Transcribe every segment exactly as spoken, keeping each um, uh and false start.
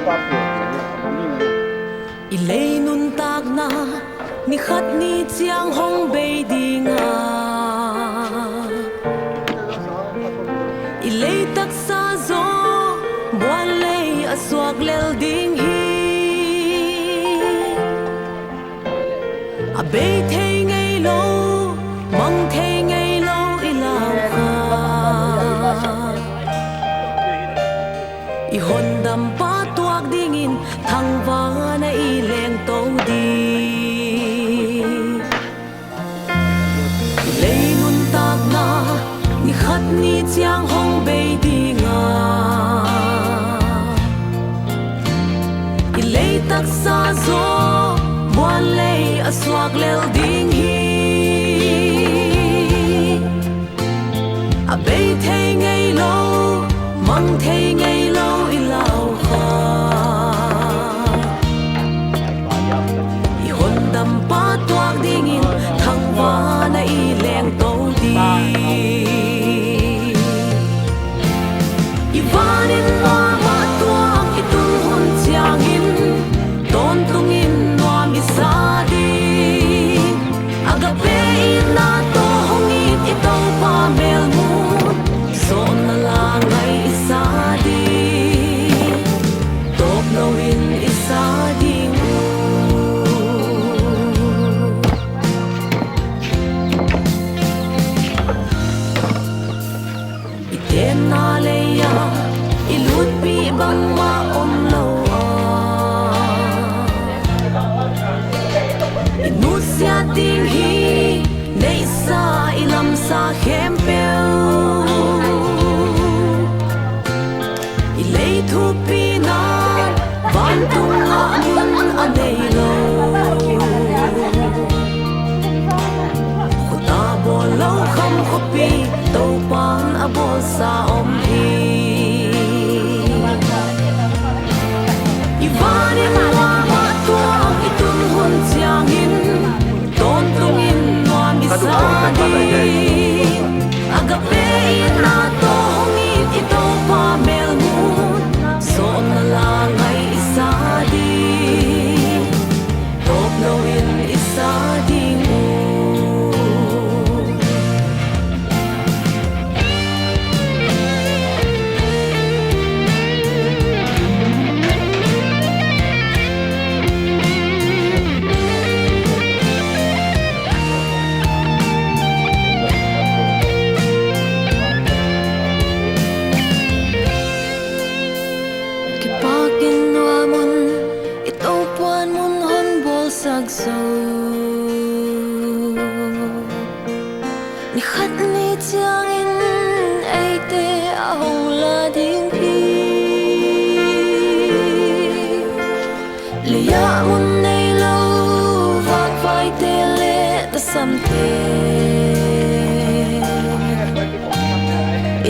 I lei nuntakna ni khat ni ciang hong bei ding a, i lei taksa zaw buan lei a suak lel ding hi. A bei thei ngei lo, mang thei ngei lo i lau kha, i hondampa tuak dingin thangvana i lengto ding. I lei nuntakna ni khat ni ciang hong bei ding a, i lei taksa zaw buan lei a suak lel ding hi. A bei thei ngei lo, mang thei ngei lo i lau kha, i hondampa tuak dingin thangvana i lengto ding. I vanin nuam a tuak i tun hun ciangin tawntungin nuam i sa ding. Agape itna tawh hong it i Topa melmun zawhna la ngai i sa ding. Tawp loin i sa ding uh. I tenna lei-ah i lutpih bangmah om lo a, i nusiat ding hi. Neihsa i lamsa khempeuh, i lei thupi nan vantungah mun a nei lo. Khuta bawl lo kham khuapi Topan a bawlsa om hi. I vanin nuam a tuak i tun hun ciangin tawntungin nuam i sa ding. Agape itna tawh hong it i Topa melmun zawhna la ngai i sa ding. Tawp loin i sa ding uh. Kipakin nuam un, i Topan mun hon bawlsak zo. Ni khat ni ciangin eite a hong la ding hi. Lei-ah mun nei lo vakvaite le tasamte,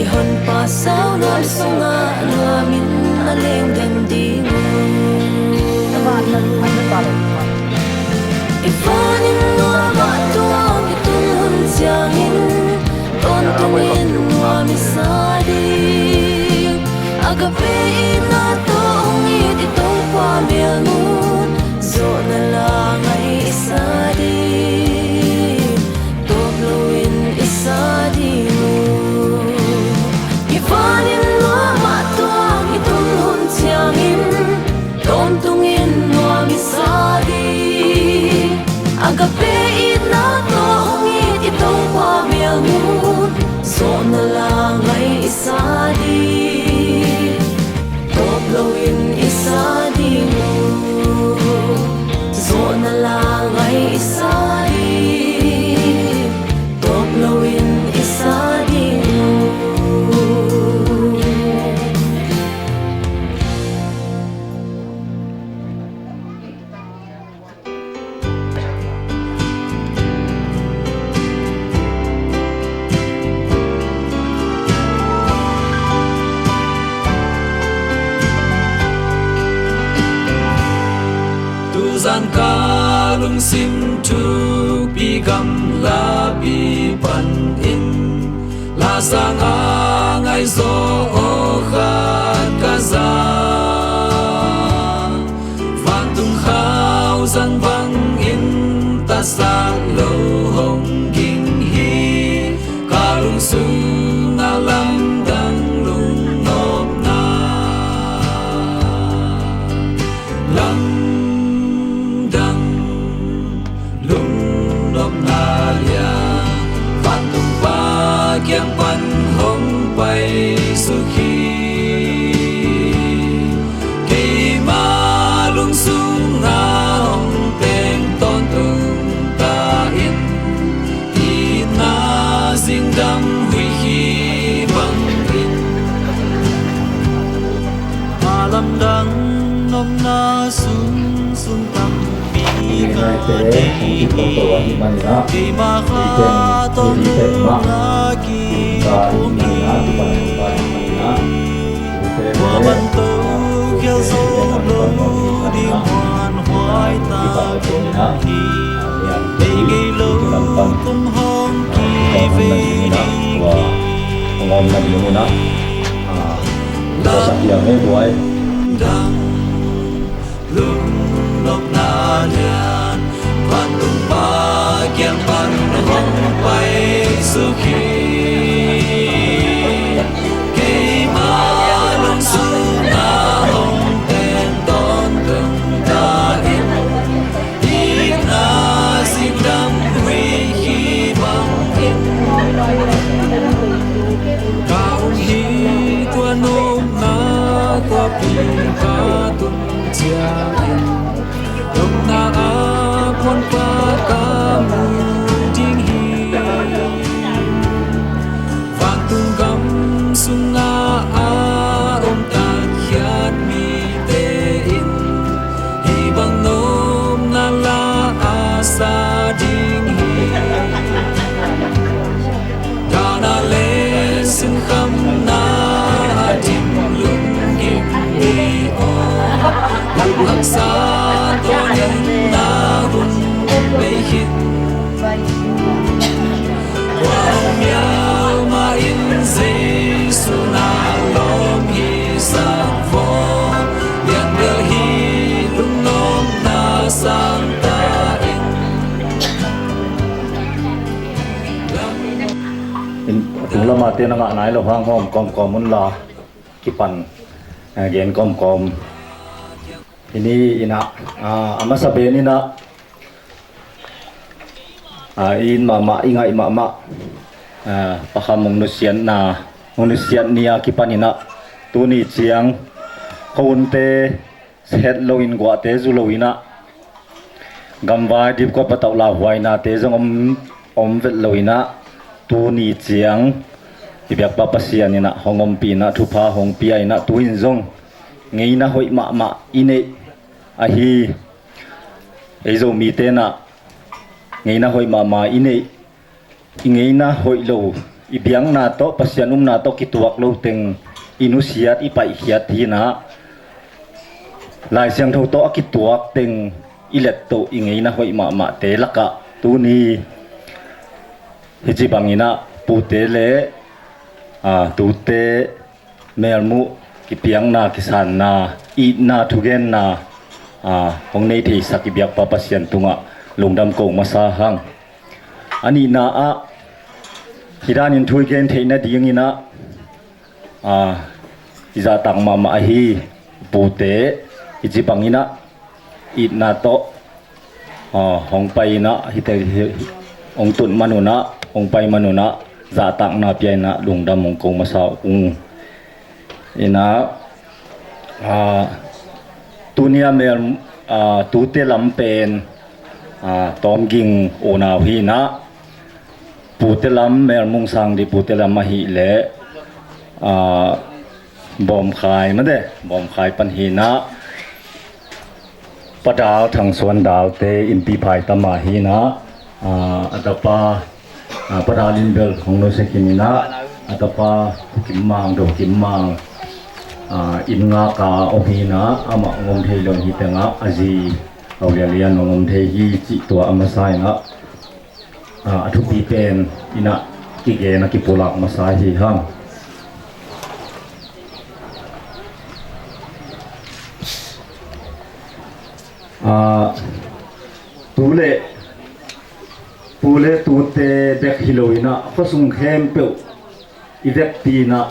i honpa sau nuam sungah nuamin a lengden ding uh. I vanin nuam a tuak i tun hun ciangin tawntungin nuam i sa ding. Agape itna tawh hong it i Topa melmun zawhna la ngai i sa ding. Tawp loin i sa ding uh. I vanin nuam a tuak i tun hun ciangin tawntungin nuam i sa ding. Agape itna tawh hong it i Topa melmun zawhna la ngai i sa ding. Tawp loin i sa ding uh. Zawhna la ngai i sa ding. Tawp loin i sa ding uh. Tuzan ka lungsim thupi gamlapi panin lasang a ngaihzaw aw khat ka za. Dang nopna sung sung tampi ka nei hi. Keima khat om na ki kum hi. Tua bantuk khial zo lo ding muanhuai tak hi. Ei ngei lo kum hong kivei ding hi. Hong om na ding un ah, ah, ka sak hiam e buai. Dang lungnopna lian, vantung Pa kiang pan hong pai suk hi. Keima lungsim ah hong ten tawntung ta in, itna zingdam huih hi bangin. Ka um hi tua nopna khuapi ka tun ciangin, nopna a puanpa ka mu ding hi. Vantung gam sungah a om tatkhiat mite in hih bang nopna la a sa ding hi. Dahna le sinkhamna a dim lunggim ni aw, lam haksa tawh nopna hun bei khin. Tua mial mah in Jesu na lawm hi sak vaw, lianbel hi lungnopna sang ta in. In, tung lama te na ngah nai lo hang hawm kawmkawm un la, kipan, eh, gen kawmkawm. Hih ni in ah, ah, a masa pen in ah, ah, i it mahmah, i ngaih mahmah, ah, Pa Kham hong nusiatna, hong nusiat ni a kipan in ah, tuni ciang, khuahunte het loin, guahte zu loin ah, gamvai dipkua patauh lauhuainate zong om, om vet loin ah, tuni ciang i biakpa Pasian in ah hong ompih in ah, thupha hong pia in ah, tu in zong ngeina hoih mahmah i neih ahi. Ei Zomite in ah ngeina hoih mahmah i neih, i ngeina hoih lo, i biakna tawh, Pasian upna tawh kituak lo teng i nusiat, i paihkhiat hi in ah, Lai Siangtho tawh a kituak teng i lettoh, i ngeina hoih mahmahte lakah tuni hih ci bangin ah pute le, ah, tute melmuh, kipiakna, kisanna, itna, thugenna, ah, hong nei theisak i biakpa Pasian tungah lungdam ko masa hang. A nihna ah, hih danin thu i gen theih nadingin ah, ah, i zahtak mahmah ahi pute, hih ci bangin ah itna tawh, ah, hong pai in ah, hite, hi, hong tun man un ah, hong pai man un ah, zahtakna pia in ah lungdam hong ko masa ung. In ah, ah, tuni a mel, ah, tute lam pen, ah, Tawmging unau hi in ah, pute lam, Melmung sang dih pute lam ahih leh, ah, Bawmkhai mate, Bawmkhai pan hi in ah, Pa Dal, Thang Suan Dalte innpi phai tama hi in ah, ah, a tapa, ah, Pa Dal in bel hong nusia khin in ah, a tapa Pu Kim Mang, Do Kim Mang, ah, inn ngak a om hi in ah, amah hong om thei lo hi teng ah, a zi Au Lian Lian hong om thei hi cih tua a masa in ah, ah, a thupi pen in ah kigen a kipulak masa hi hang. Ah, tu le, pu le tute bek hi lo in ah, khuasung khempeuh i vekpi in ah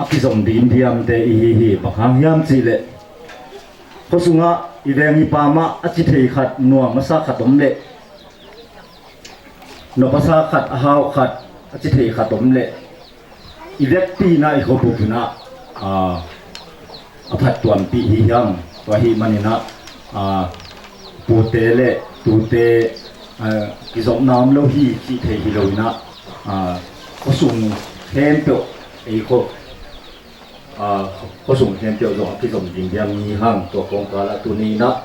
a kizom dimdiamte i hi hi. Bang hang hiam cih leh, khuasungah i veng i pam ah a ci thei khat, nuam a sa khat om leh, nop a sa khat, a hau khat, a ci thei khat om leh, i vekpi in ah, i khuabup in ah, ah, a phattuampih hi hiam. Tua ahih manin ah, ah, pute le tute, ah, kizopna om lo hi cih thei hi lo in ah, ah, khuasung khempeuh, ei khua, A, khuasung khempeuh zong a kizom ding hiam ni hang, tua kawngkal ah tuni in ah,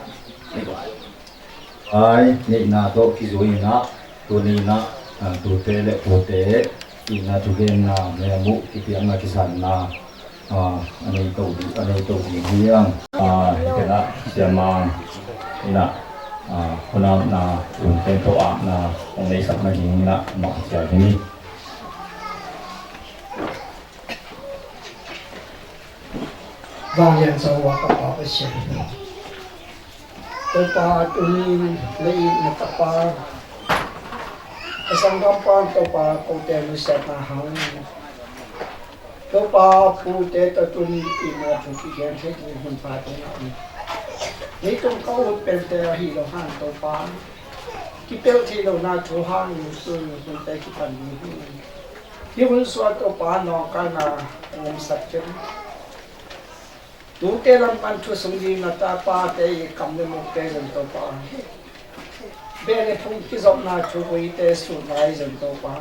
ai, neihna tawh kizui in ah, tuni in ah, a, tute le pute itna thugenna, melmuh kipiakna, kizanna, a, a nei to ding, a nei to ding hi hang. A, hi teng ah Sia Mang in ah, a, khuanamna, un khempeuh apna hong neihsak nading in ah mah cial hi ni. Vanglian zo a ka Pa Pasian, Topa, tuni lei na tapa, a sanggam pan Topa, kote nusiatna hang, Topa, pute tawh tuni itna thu kigen thei ding hun pha tungah om. Leitung ka ut pente ahi lo hang Topa, kipelh thei lohna thu hang, tu hunte kipan ding hi. Hih hun sungah Topa nawngkaina hong omsak kei in. Tute lam pan thu sung ding na tapate i kam le mukte zong Topa, beh le phung kizopna thuguite suhna i zong Topa,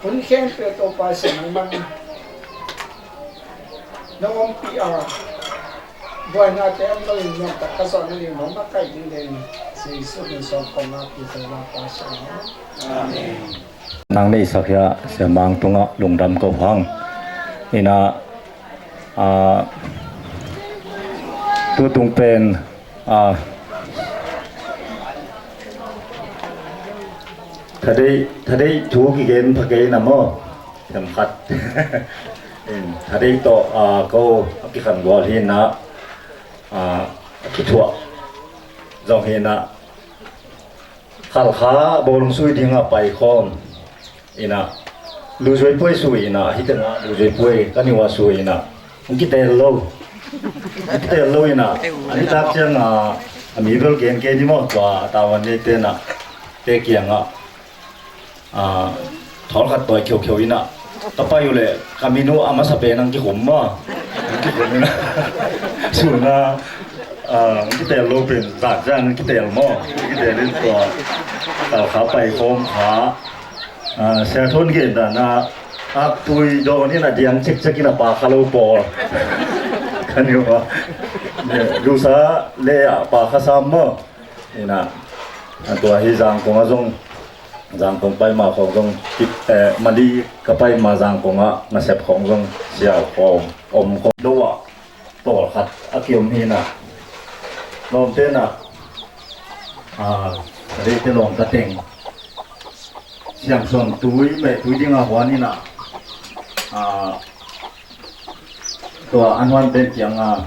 hun khempeuh Topa Sia Mang Mang nong ompih a, buainate om lo in nuamtak ka zawh nading nong makaih ding den, Jesuh min suang kong ngak hi, Topa Sia. Amen. Nang neihsak hi a, Sia Mang tungah lungdam ko hang. In ah, a, tutung pen, a, thadeih, thadeih thu kigen pha kei na maw, themkhat. In, thadeih tawh, a, ko a kikhangual hi in ah, a, a kithuah zong hi in ah, Khalkha bawlung sui dingah paikhawm in ah, luzuai puai sui in ah, hih tengah luzuai puai ka niuh a sui in ah, hong kiteel lo. Hong kiteel lo in ah, a nitak ciangah a mi bel gen kei ni maw, tua a tavuan neite in ah, te kiangah, a, thawl khat tawi kheukheu in ah ka pai uh leh ka min uh a masa pen ang kikhum maw. Ang kikhum in ah, sun ah, a, ang kiteel lo pen zan zan ang kiteel maw. Ang kiteel in tua Khalkha paikhawm kha, a, Sia Thawn gen dan ah, aktui dawn in a diang cekcek in a pa kha lo pawl. Ka niuh ah, lusa le a pa kha sam maw. In ah, a tua hi Zangkong ah zong, Zangkong pai ma khawng zong, eh, Mali ka pai ma Zangkong ah nasep khawng zong siau khawng om khawng lo ah, tawlkhat a kiom hi in ah, lawmte in ah, a, Mali te lawmta teng Siangsawn tui, meh tui dingah huan in ah, a, tua an huan pen kiangah,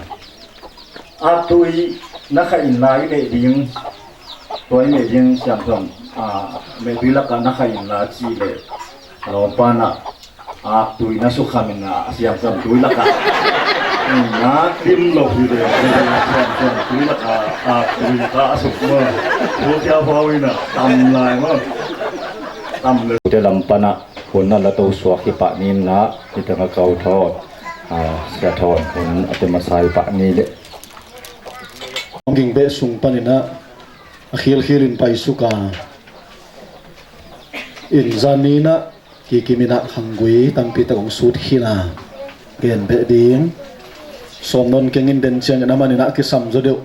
aktui na kha inla i meh ding, tua i meh ding Siangsawn, a, meh tui lakah na kha inla cih leh, a lawmpa in ah, aktui na sukham in ah Siangsawn tui lakah na dim lo hi ve. Siangsawn tui lakah aktui kha a suk maw. Tua kia pau in ah tam lai maw. Tam le. Te lam pan ah hun a la to suak hi pah ni in ah, hi teng ah ka u Thawn, a, Sia Thawn hun a te masa hi pah ni leh. Ging beh sung pan in ah a khilkhil in pai suk a, in zan ni in ah kikim in ah khanggui tampi tak hong sut khin a, gen beh ding. Sawm nawn keng in den ciangin a man in ah kisam zaw deuh.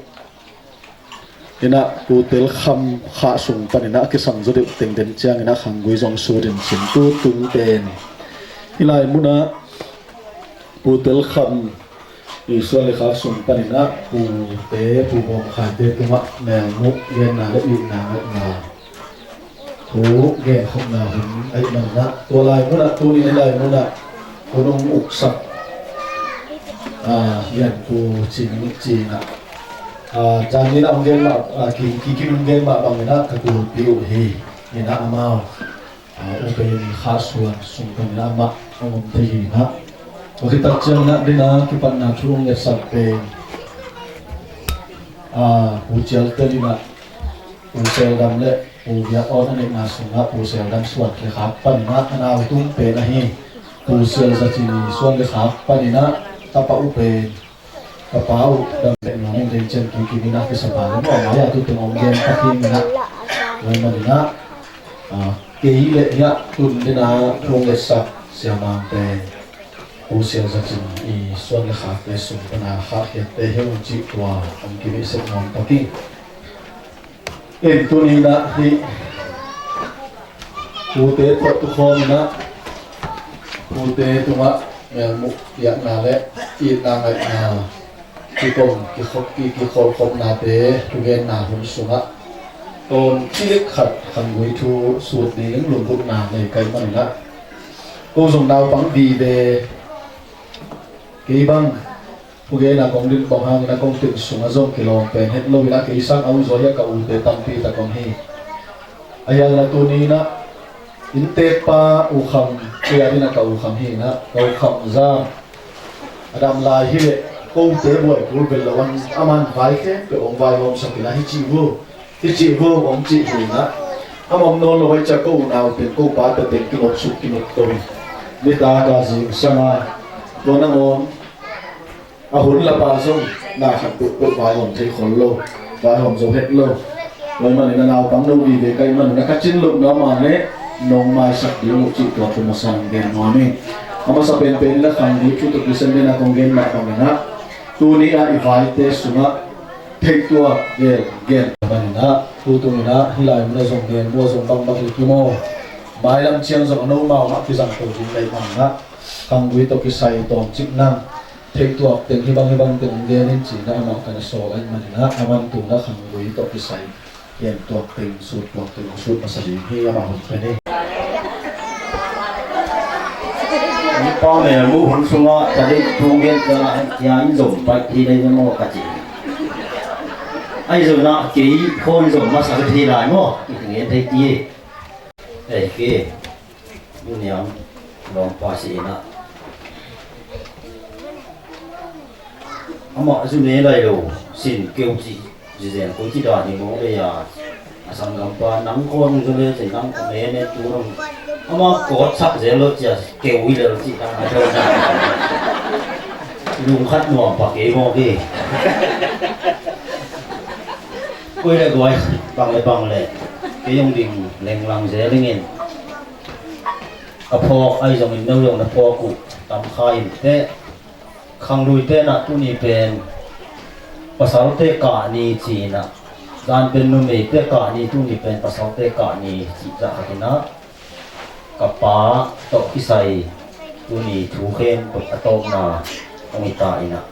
In ah Pu Tel Kham khah sung pan in ah kisam zaw deuh teng den ciangin ah khanggui zong sut in cin, tu tung pen hih lai mun ah Pu Tel Kham i suan le khak sung pan in ah pute, Pu Bawm Khaite tungah melmuh genna le itna ngaihna thu genkhopna hun ahih manin ah, tua lai mun ah, tuni hih lai mun ah hun hong uksak, a, Lian Pu Cing Cing ah, a, zan ni in ah hong gen mah, a, ki, ki, ki hong gen mah bangin ah ka kulpi uh hi. In ah amau, a, U Pen Khah Suan sung panin ah amah hong om thei hi in ah, tua khit tak ciangin ah den a kipatna thu hong ngetsak pen, a, Pu Cial Tel in ah Pu Sel Dam le Pu Viat Awn a neihna sungah Pu Sel Dam suan le khak panin ah a nau tung pen ahi Pu Sial Za Cin i suan le khak panin ah tapa uh pen, tapa uh Dam Pek Nuam in den ciang kikim in ah kisapa le maw, mai ah tu teng hong gen pah khin in ah, tua ahih manin ah, a, kei le hiah tun den a thu hong ngetsak Sia Mang pen Pu Sial Za Cin i suan le khakte sung pana khakhiatte hi un cih tua hong kivehsek nuam pak hi. In tuni-in ah hih pute tawh tukhawm in ah pute tungah melmuh piakna le itna ngaihna kikom kikhop ki kikholhkhopnate thugenna hun sungah tawm cilik khat khanggui thu sut ding lunggulhna nei ka hih manin ah ko zong naupang vive kei bang thugenna kong din bawng hangin a kong teng sungah zong kilawm pen het lo in ah kei sang a uzaw hi a ka ute tampi tak om hi. Ahi hangin ah tuni-in ah inntekpa U Kham, kei a dingin ah ka U Kham hi in ah ka U Kham Zam a dam lai hi leh kote buai kul bel lo an aman vai khempeuh hong vaihawmsak in ah hi cih vo, hi cih vo hong cih hi in ah a mawk nawn lo ahih ciang ko unau teng ko pa teng kinawtsuk kinawt to in nitak a zingsang a tua nangawn a hun lapa zong na khat peuhpeuh vaihawm thei khol lo, vaihawm zo het lo. Tua ahih manin a naupang no vive ka hih manin a ka cin lohna mah leh nong maisak ding uh cih tua thu masa nong gen nuam ing. A masa penpen in a khanggui thu tawh kisen ding a kong gen mah bangin ah tuni a i vaite sungah theihtuak gen gen manin ah tu tungin ah hih lai mun a zong gen mua zong bangbang hi kim aw. Mailam ciang zong a nomau mah kizang to ding lei manin ah khanggui tawh kisai tawm cik nang theihtuak teng hibang hibang teng hong gen in ci-in ah amah ka na sawl ahih manin ah a man tungah khanggui tawh kisai gentuak teng suttuak teng hong sut masa ding hi. Amah hong pen hi. Pau melmuh hun sungah ka deih thu gen ka hia in zom paih hi lei maw ka ci. Ahi zongin ah kei khawn zom masa ka thei lai maw? Ki gen thei ti. Ei, kei Niang lawmpa si in ah amah zu ne lai lo sin keu ci zizen koi ci dan hi maw lei a, a sanggampa nang khawn zu le ci nang ne ne tu nang amah kawt sak zel lo ci a keu hi le lo ci nang a deuh na lungkhat nuam pak kei maw kei. Koi le guai bang le bang le kei hong ding lenglang zel dingin a phawk ahi zongin no zong na phawk uh tam kha in teh. Khangluite in ah tuni pen pasalte kah ni ci in ah zan pen numeite kah ni tuni pen pasalte kah ni cih zah khat in ah ka pa tawh kisai tuni thu khempeuh a tawpna hong hi ta in ah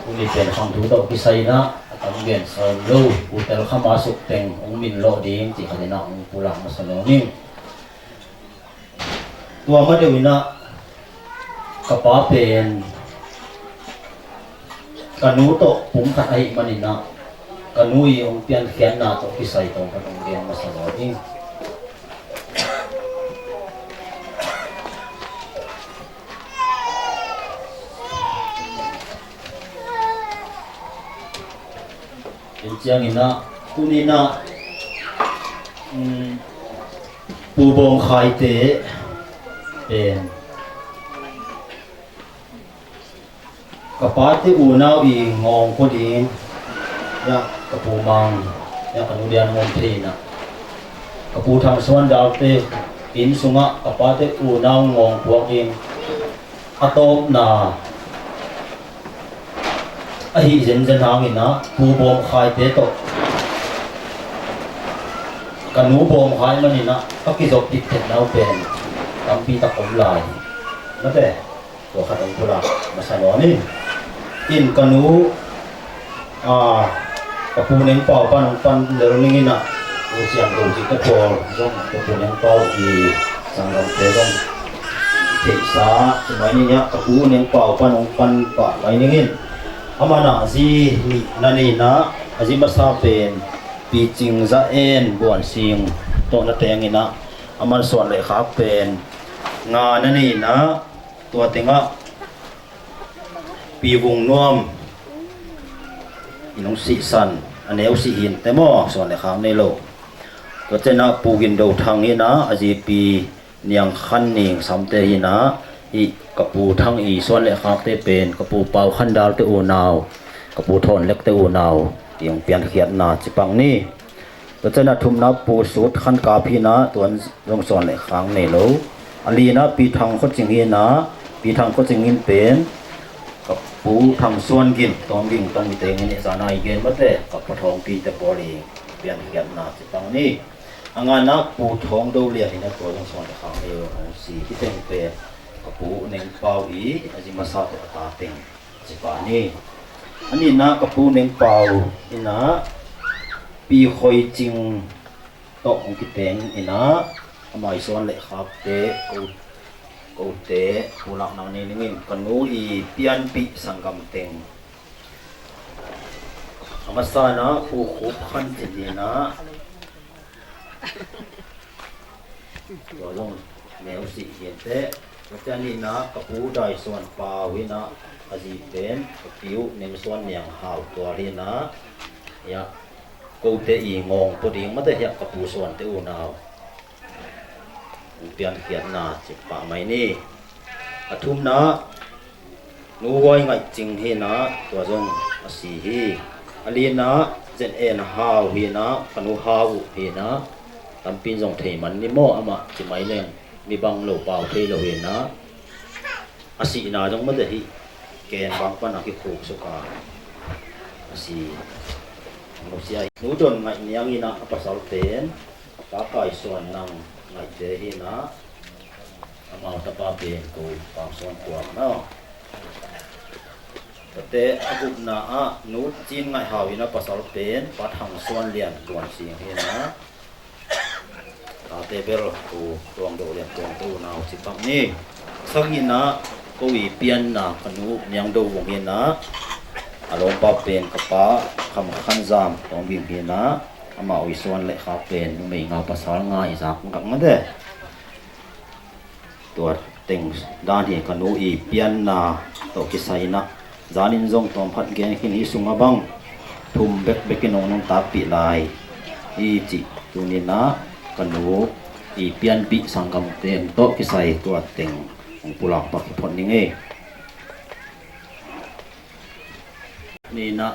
tuni pen khang thu tawh kisai in ah a tam gen sawm lo, u tel khama suk teng hong min lawh ding cih khat in ah hong pulak masa nuam ing. Tua ma deuh in ah ka pa pen ka nu tawh pum khat ahih manin ah ka nu i hong piankhiatna tawh kisai tawm khat hong gen masa nuam ing. Tua ciangin ah tuni in ah um, Pu Bawm Khaite pen ka pate unau i ngawng pua ding, ya ka Pu Mang, ya ka Nu Lian Muan Thei in ah ka Pu Thang Suan Dalte inn sungah ka pate unau ngawng puak ding a tawpna ahi zenzen hangin ah Pu Bawm Khaite tawh ka nu Bawm Khai manin ah ka kizop dik theihna uh pen tampi tak om lai. Mate, tua khat hong pulak masa nuam ing. In ka nu a, ka Pu Neng Pau pan hong pan lel ning in ah, Pu Siam Lo cih ka pawl zong ka Pu Neng Pau i sanggamte zong theihsa ci mai ning in ah, ka Pu Neng Pau pan hong pan pah mai ning in. Aman ah zi nih na nei in ah, a zi masa pen Pi Cing Za En Buan Sing tawh na teng in ah, aman suan le khak pen nga na nei in ah, tua tengah Pi Vung Nuam in hong sihsan, a neu sih hi inteh maw, suan le khak nei lo. Tua ciangin ah Pu Gin Do Thang in ah, a zi Pi Niang Khan Ning Samte in ah, hih ka Pu Thang i suan le khakte pen ka Pu Pau Khan Dalte unau, ka Pu Thawn Lekte unau i hong piankhiatna ci pak ni. Tua ciangin ah thumna Pu Sut Khan Kap hi in ah, tua zong suan le khak nei lo. A lina Pi Thang Khua Cing hi na, Pi Thang Khua Cing in pen ka Pu Thang Suan Gin, Tawng Ging, Tawng Gin teng in i zana i gen mate, ka Pa Thawng Pi te pawl i piankhiatna ci pang ni. A ngana Pu Thawng Do Lian in a tua zong suan le khak ni hong si hi teng pen ka Pu Neng Pau i a zi masa te a ta teng ci pah ni. A nihna ka Pu Neng Pau ina Pi Khoi Cing tawh hong kiteng ina, ama i suan le khakte ko, kote pulak nang ni ningin ka nu i pianpih sanggam teng. A masa ina Pu Khup Khan Cin ina, tua zong neu sih hi inteh. Tua ciang nihna ka Pu Dai Suan Pau ina, a zi pen ka Pi uh Neng Suan Niang Hau Tual hi na, ia, kote i ngawng pua ding mate hiah ka Pu Suan te unau hong piankhiatna ci pah mai ni. A thumna Nu Huai Ngaih Cing hi na, tua zong a si hi. A lina Zen En Hau hi na, ka nu Hau uh hi na, tampi in zong thei man ni maw, amah ci mai leng mi bang lo pau thei lo hi na, a sihna zong mate hi, ken bang pan a kikhuk suk a, a si. Nu sia hi. Nu Don Ngaih Niang hi na, a pasal pen Pa Kai Suan Nang Ngaihte hi na, amau tapa pen ko Pau Suan Kuang na. Tate a gupna ah Nu Cin Ngaih Hau ina pasal pen Pa Thang Suan Lian Tuan Sing hi na, tate bel ko Tuang Do Lian Tuang te unau ci pang ni. Sagihna ko i pianna ka nu Niang Do Vung hi na, a lawmpa pen ka Pa Kham Khan Zam Tuang Bing hi na, amau i suan le khak pen numei nga pasal nga i zak ngak mate. Tua teng dan hi ka nu i pianna tawh kisai ina, zanin zong tawm khat gen khin hi, sungah bang thum bekbek in hong nuntakpih lai hi cih tuni ina ka nu i pianpih sanggam teng tawh kisai tua teng hong pulak pak hi phot ning ei. Ni ina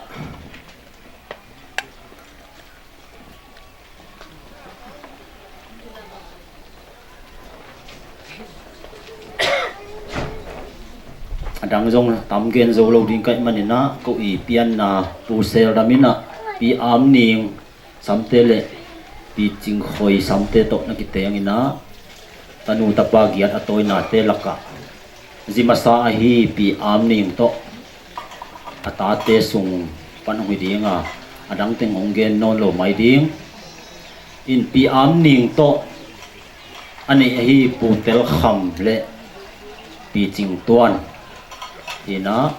a dang zong tam gen zo lo ding ka hih man ina, ko i pianna Pu Sel Dam ina Pi Am Ning Samte le Pi Cing Khoi Samte tawh na kiteng ina, tanu tapa giat a tawinate lakah zi masa ahi Pi Am Ning tawh a tate sung pan hong hi dinga, a dang teng hong gen nawn lo mai ding. In Pi Am Ning tawh a neih ahi Pu Tel Kham le Pi Cing Tuan hi na,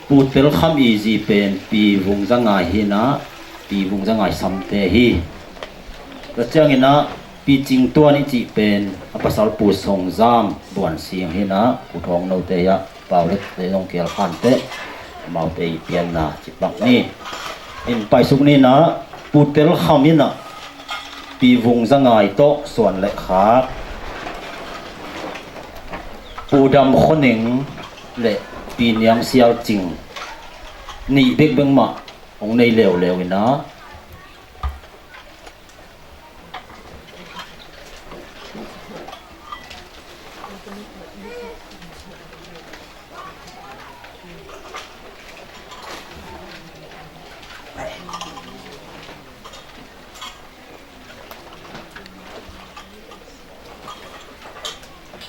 Pu Tel Kham i zi pen Pi Vung Za Ngai hi na, Pi Vung Za Ngai Samte hi. Tua ciang ina Pi Cing Tuan i cih pen a pasal Pu Song Zam Buan Sing hi na, Pu Thawng Note hi a, Pau Let te zong kial khan teh amaute i pianna ci pak ni. In paisuk ni ina Pu Tel Kham ina Pi Vung Za Ngai tawh suan le khak Pu Dam Khua Ning le Pi Niang Sial Cing nih bekbek mah hong nei leuleu ina,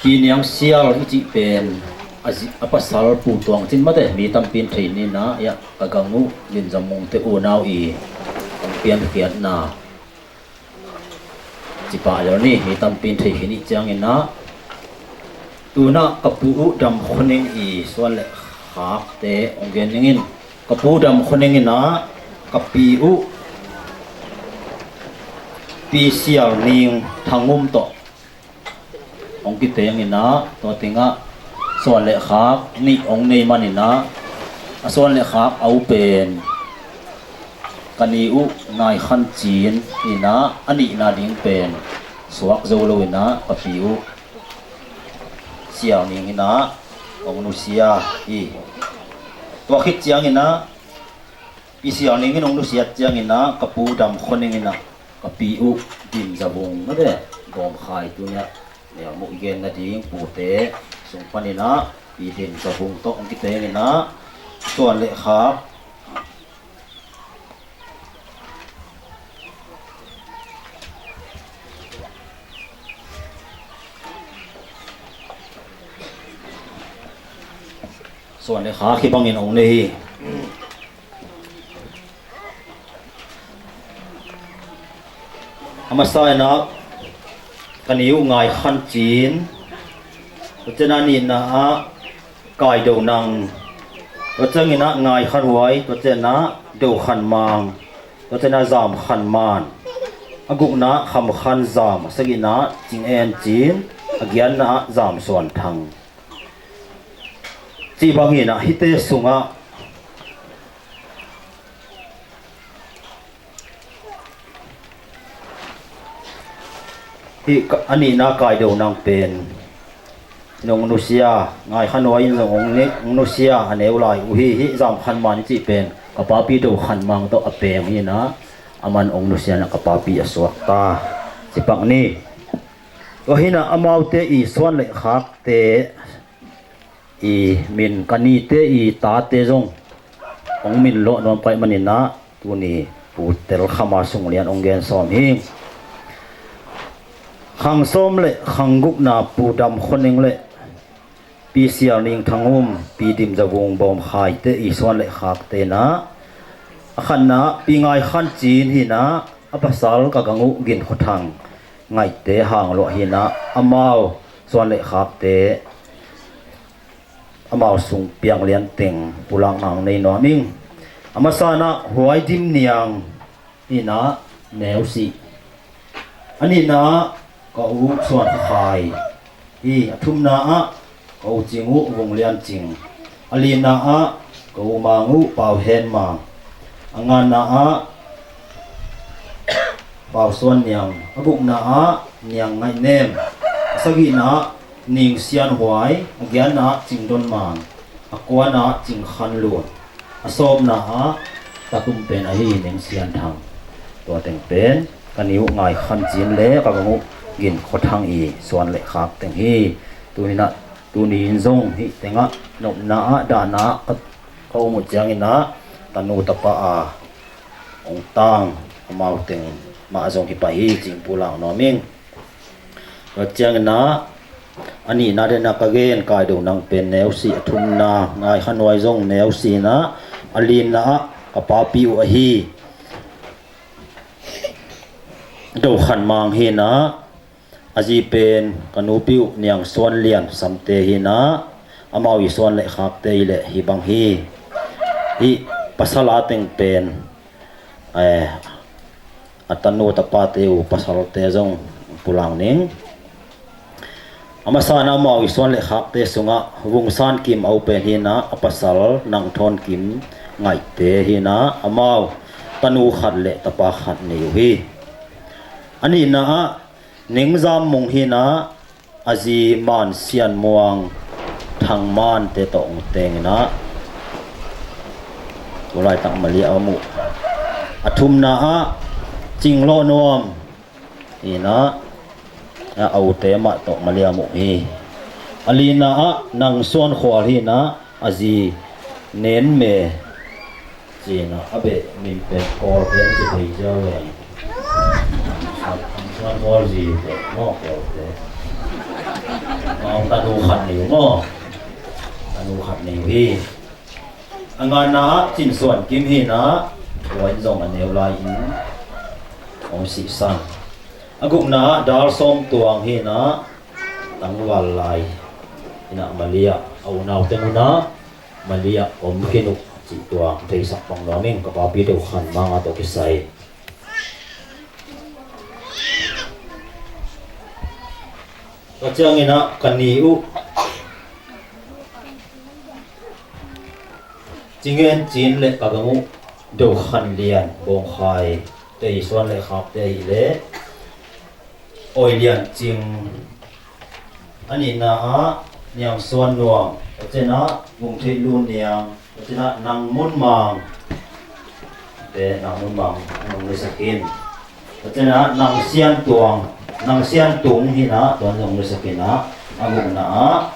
Pi Niang Sial i cih pen a zi-, a pasal Pu Tuang Cin mate, mi tampi in thei ni ina, ia, ka gang uh Lim Zam Mung te unau i hong piankhiatna ci pah lel ni, mi tampi in thei khin i ciang ina, tu ina ka pu uh Dam Khua Ning i suan le khakte hong gen ning in, ka pu Dam Khua Ning ina ka pi uh Pi Sial Ning Thang Um tawh hong kiteng ina, tua teng ah suan le khak nih hong nei man ina, a suan le khak a u pen ka ni uh Ngai Khan Cin ina, a nihna ding pen suak zo lo ina ka pi uh Sial Ning ina hong nusia hi. Tua khit ciang ina Pi Sial Ning in hong nusiat ciang ina ka pu Dam Khua Ning ina ka pi uh Dim Za Vung mate, Gawm Khai tu ina Neu muh i gen nading pute sung panin ah Pi Dim Za Vung tawh hong kiteng in ah, Suan le Khak. Suan le Khak hih bangin hong nei hi. A masa in ah ka ni uh Ngai Khan Cin, tua ciang a nihna ah Kai Do Nang, tua ciangin ah Ngai Khan Huai, tua ciang ah Do Khan Mang, tua ciang ah Zam Khan Man, a gukna ah Kham Khan Zam, a sagihna ah Cing En Cin, a giatna ah Zam Suan Thang. Cih bangin ah hihte sungah hih ka, a nihna Kai Do Nang pen nong nusia, Ngai Khan Huai in zong hong ni, hong nusia a neu lai uh hi. Hih Zam Khan Man i cih pen ka papi Do Khan Mang tawh a peng hi in ah, aman hong nusia in ah ka papi a suak ta. Ci pak ni. Tua hi in ah amaute i Suan le Khakte i min, ka nite i tate zong hong min lawh nuam ka hih manin ah tuni Pu Tel Khama sung lian hong gen sawm hi. Khang sawm le khang gukna Pu Dam Khua Ning le Pi Sial Ning Thang Um, Pi Dim Za Vung Bawm Khaite i Suan le Khakte in ah, a khatna ah Pi Ngai Khan Cin hi in ah, a pasal ka gang uh Gin Khua Thang Ngaihte hang luah hi in ah, amau Suan le Khakte amau sung piang lian teng pulakna hong nei nuam ing. A masa in ah Huai Dim Niang hi in ah, neu sih. A nihna ah ka u Suan Kha Khai hi. A thumna ah ka u Cing uh Vung Lian Cing. A lina ah ka u Mang uh Pau Hen Mang. A ngana ah Pau Suan Niang, a gukna ah Niang Ngaih Nem, a sagihna ah Ning Sian Huai, a giatna ah Cing Don Mang, a kuana ah Cing Khan Lun, a sawmna ah ka tum pen ahi Ning Sian Thang. Tua teng pen ka ni uh Ngai Khan Cin le ka gang uh Gin Khua Thang i Suan le Khak teng hi. Tuni in ah, tuni in zong hih tengah nopna ah, dahna ah ka, ka um uh ciangin ah tanu tapa a hong tang amau teng mah zong hi pah hi, cih pulak nuam ing. Tua ciangin ah a nihna den ah ka gen Kai Do Nang pen neu sih, a thumna Ngai Khan Huai zong neu sih in ah, a lina ah ka papi uh ahi Do Khan Mang hi in ah, a zi pen ka nupi uh Niang Suan Lian Samte hi in ah, amau i Suan le Khakte i leh hih bang hi. Hih pasal a teng pen, eh, a tanu tapate uh pasalte zong pulak ning. A masa in ah amau i Suan le Khakte sungah Vung San Kim a u pen hi in ah, a pasal Nang Thawn Kim Ngaihte hi in ah, amau tanu khat le tapa khat nei uh hi. A nihna ah Ning Zam Mung hi in ah, a zi Man Sian Muang Thang Mante tawh hong teng in ah, tu laitak Mali a om uh. A thumna ah Cing Lawh Nuam hi in ah, a ute mah tawh Mali a om uh hi. A lina ah Nang Suan Khual hi in ah, a zi Nen Me ci in ah, a beh min pen Kawl pen ci thei ziau e. Suan Khual zi pen maw, Kawlte. Maw, tanu khat nei uh maw. Tanu khat nei uh hi. A ngana ah Cin Suan Kim hi in ah, tua in zong a neu lai-in hong sihsan. A gukna ah Dal Sawm Tuang hi in ah, tangval lai in ah Mali ah, a unau teng un ah Mali ah om khin uh cih tua theisak pang nuam ing, ka papi Do Khan Mang a tawh kisai. Tua ciangin ah ka ni uh Cing En Cin le ka gang uh Do Khan Lian Bawm Khaite i Suan le Khakte ahih leh Oi Lian Cing, a nihna ah Niang Suan Nuam, a ciangin ah Vung Theih Lu Niang, a ciangin ah Nang Mun Mang te, Nang Mun Mang a nung le sak in. Tua ciangin ah Nang Sian Tuang, Nang Sian Tung hi-in ah tua zong nusia khin, a gukna ah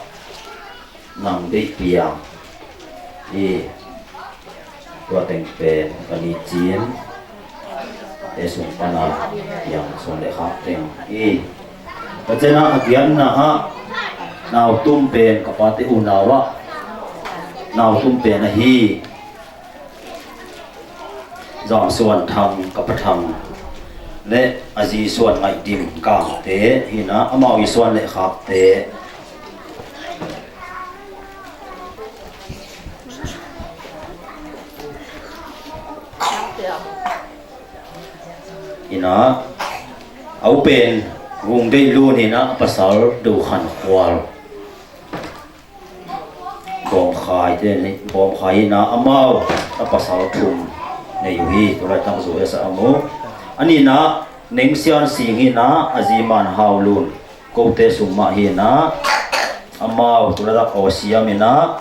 Nang Deih Piang hi. Tua teng pen ka ni cin te sung pan a piang suan le khak teng hi. Tua ciangin ah a giatna ah Nau Tum pen ka pate unau ah Nau Tum pen ahi Zam Suan Thang, ka pa Thang, le a zi Suan Ngaih Dim Kangte hi-in ah amau i suan le khakte hi-in ah, a u pen Vung Deih Lun hi-in ah a pasal Do Khan Khual. Bawm Khai te ni, Bawm Khai hi-in ah amau a pasal thum nei uh hi. Tua laitak zu esa a mu. A nihna ah Neng Sian Sing hi-in ah a zi Man Hau Lun, kote sung mah hi-in ah amau tua laitak aw siam in ah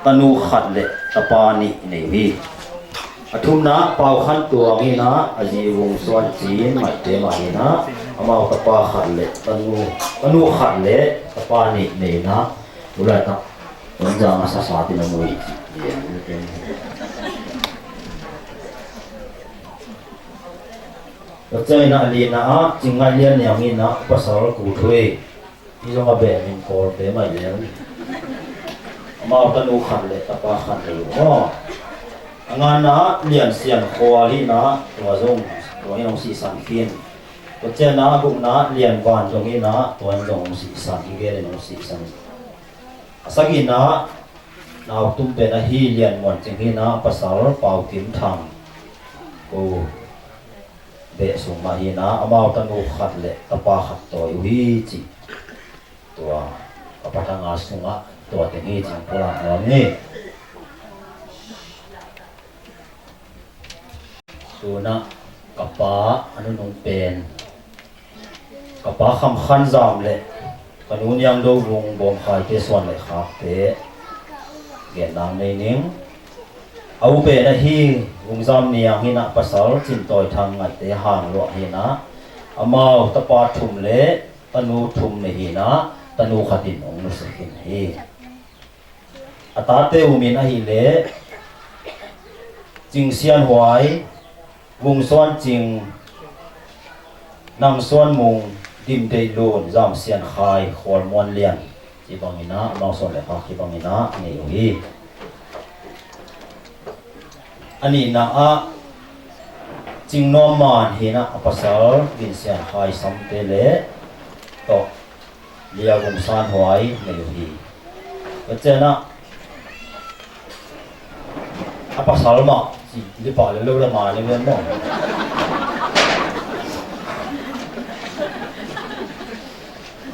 tanu khat le tapa nih nei uh hi. A thumna ah Pau Khan Tuang hi-in ah a zi Vung Suan Cin Ngaihte mah hi-in ah amau tapa khat le tanu, tanu khat le tapa nih nei-in ah tu laitak Tonzang a sasa tin a mu hi. Tua ciangin ah a lina ah Cing Ngaih Lian Niang hi-in ah pasal Ku Thui, hi zong a beh min Kawlte mah hi leng, amau tanu khat le tapa khat nei uh maw. A ngana ah Lian Sian Khual hi-in ah tua zong, tua in hong sihsan khin. Tua ciangin ah a gukna ah Lian Van Dong hi-in ah tua in zong hong sihsan, hi gel in hong sihsan. A sagihna ah Nau Tum pen ahi Lian Muan Cing hi-in ah a pasal Pau Kim Thang, ko beh sung mah hi-in ah amau tanu khat le tapa khat tawi uh hi ci. Tua ka pa Thang a sungah tua teng hi cih pulak nuam ni. Tu-in ah ka pa a nunung pen, ka pa Kham Khan Zam le ka nu Niang Do Vung Bawm Khaite suan le khakte gen nang nei ning. A u pen ahi Vung Zam Niang hi-in ah pasal Cin Tawi Thang Ngaihte hang luah hi-in ah amau tapa thum le tanu thum nei hi-in ah tanu khat in hong nusia khin hi. A tate uh min ahih leh Cing Sian Huai, Vung Suan Cing, Nang Suan Mung, Dim Deih Lun, Zam Sian Khai, Khual Muan Lian, ci bangin ah amau suan le khak ci bangin ah nei uh hi. A nihna ah Cing Nuam Man hi-in ah a pasal Vin Sian Khai Samte le tawh Lia Vung San Huai nei uh hi. Tua ciangin ah a pasal mah ci li pah le lo le ma le men maw.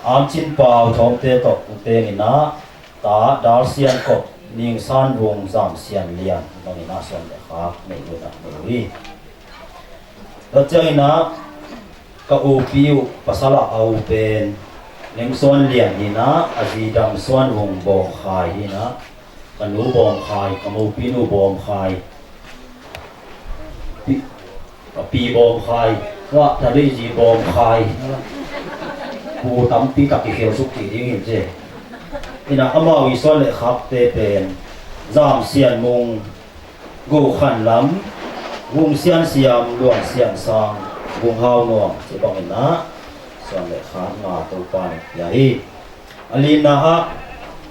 Am Cin Pau Thawmte tawh u teng in ah ta Dal Sian Kop, Ning San Vung, Zam Sian Lian bangin ah suan le khak nei uh, nei uh hi. Tua ciangin ah ka upi uh pasal ah a u pen Neng Suan Lian hi-in ah a zi Dam Suan Vung Bawm Khai hi-in ah ka nu Bawm Khai, ka mopi nu Bawm Khai, pi, ka pi Bawm Khai, tua ta dei zi Bawm Khai, pu tampi tak kikhel suk kik ding hi ci. In ah amau i suan le khakte pen Zam Sian Mung, Go Khan Lam, Vung Sian Siam, Luan Sian Sang, Vung Hau Nuam ci bangin ah suan le khak nga Topa in pia hi. A lina ah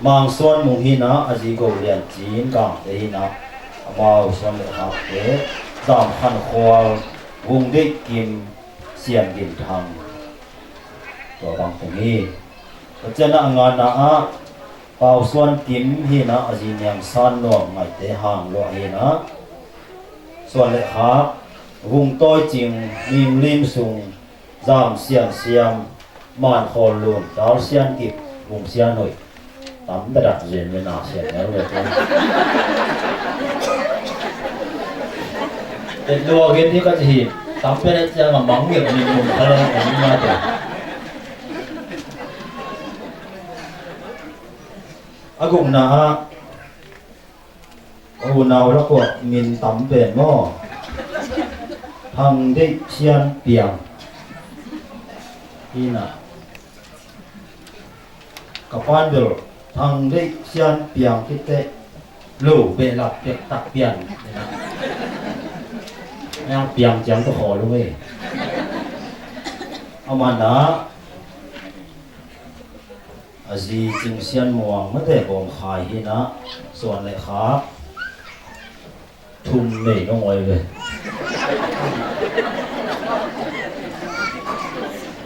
Mang Suan Mung hi-in ah a zi Go Lian Cin Kangte hi-in ah amau suan le khakte Zam Khan Khual, Vung Deih Kim, Sian Gin Thang, tua bang teng hi. Tua ciangin ah a ngana ah Pau Suan Kim hi-in ah a zi Niang San Nuam Ngaihte hang luah hi-in ah suan le khak Vung Tawi Cing, Ning Lim Sung, Zam Sian Siam, Man Khawl Lun, Dal Sian Kip, Vung Sian Hoih, tam dadak zen ve na sian neu ve tu. Et lua gen hi ka ci hi. Tam pen et ciang a mang ngel ni mun kha le ni ma te. A gukna ah ka unau lak uah min tam pen maw. Thang Deih Sian Piang. Hi na, ka pan bel Thang Deih Sian piang kite lo behlap pek tak pian. Yang piang ciang ka khawl uh ei. Amah na a zi Cing Sian Muang mate Bawm Khai hi na, suan le khak thum nei nong oi ve.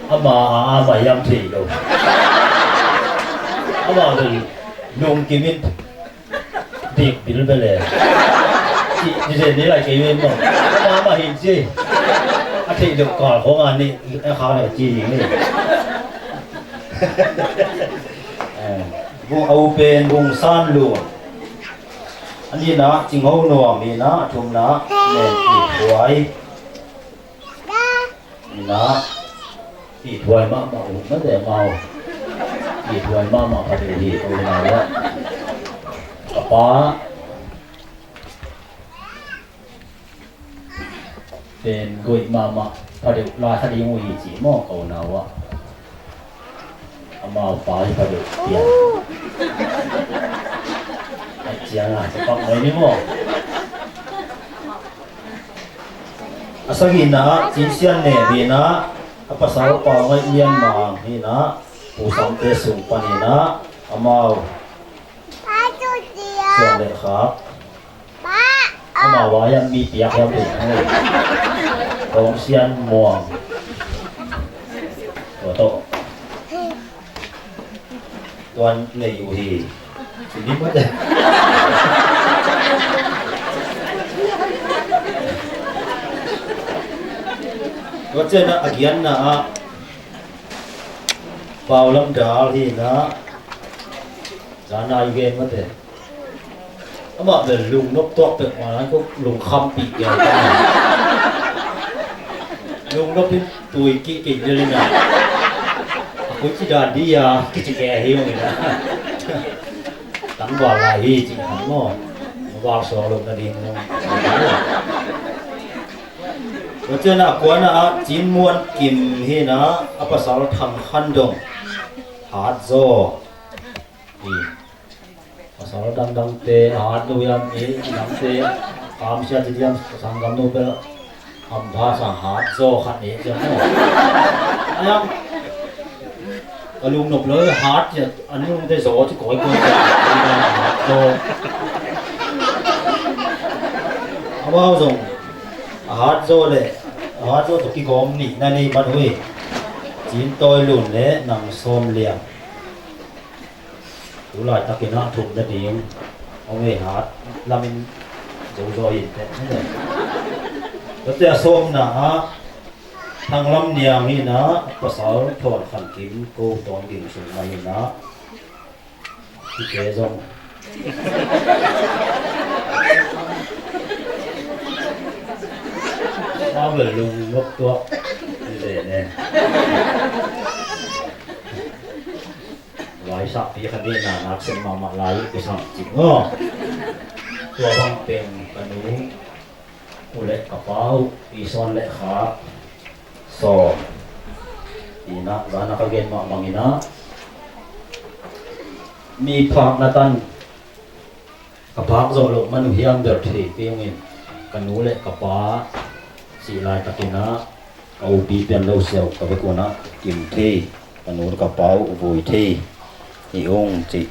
Ama a ama hiam thei lo. Ama vel lungkim in dik bil bele. Ci ci ni lai kei ve maw. Ama ama hin ci. A thei deuh kal khong a ni a kha le ci ni. Vung a u pen Vung San Lun. A nihna Cing Ho Nuam hi na, a thumna Nen It Huai. Hi na, It Huai mahmah uh mate mau. It Huai mahmah khat uh hi ko na uh. Ka pa pen goih mahmah pha deuh lai kha ding uh hi ci maw ko na uh ah. Amau pa hi pha deuh pian. Ai ciang a ci pak mai ni maw. A sagihna ah Cin Sian Ne hi na, a pasal Pau Ngaih Lian Mang hi na, Pu Samte sung pan hi na, amau suan le khak. Amau a hiam mi piak hiam ding. Kong Sian Muang. Tua tawh tuan nei uh hi. Ci ni mate. Tua ciang a gianna ah Pau Lam Dal hi na, zana i gen mate. Amah bel lungnop tuak pek mah lai ko lungkhampih gel ta. Lungnop in tui kih kih lel in a. A koi ci dan di a kici ke hi ung in a. Tangval lai hi ci han maw. Val suak lo na ding maw. Tua ciang a kuana ah Cin Muan Kim hi na, a pasal Thang Khan Dong. Hat zaw. Hi. Pasal dangdangte a hat lo hiam, i dangte kamsia ci diam, sanggam no bel hampha sang hat zaw khat ni ciam no. Ayam ka lungnop lo hat ciam, a nungte zaw ci kawikawi ciam. Hat zaw. Amau zong a hat zaw le a hat zaw tawh kigawm nihna nei man uh hi. Cin Tawi Lun le Nang Sawm Lian. Tu laitakin a thum nading hong ei hat lamin zozaw in teh. Tuate a sawmna ah Thang Lam Niang hi na, pasal Thawn Khan Kim ko Tawn Ging sung mah hi na. Hite zong a vel lung ngop tuak. Hite ne. Vaisakpi khat ni na nak sem mahmah lai uh kisam cik maw. Tua bang teng ka nu u le ka pa uh Pi Sawn le Khak Saw. Ina zana ka gen mah bangina mi phakna tan ka phak zawh loh man uh hiam bel thei kei ungin, ka nu le ka pa sih laitakin ah ka upi pian lo siau ka vekun ah kim thei, ka nu le ka pa uh vui thei hi ung cih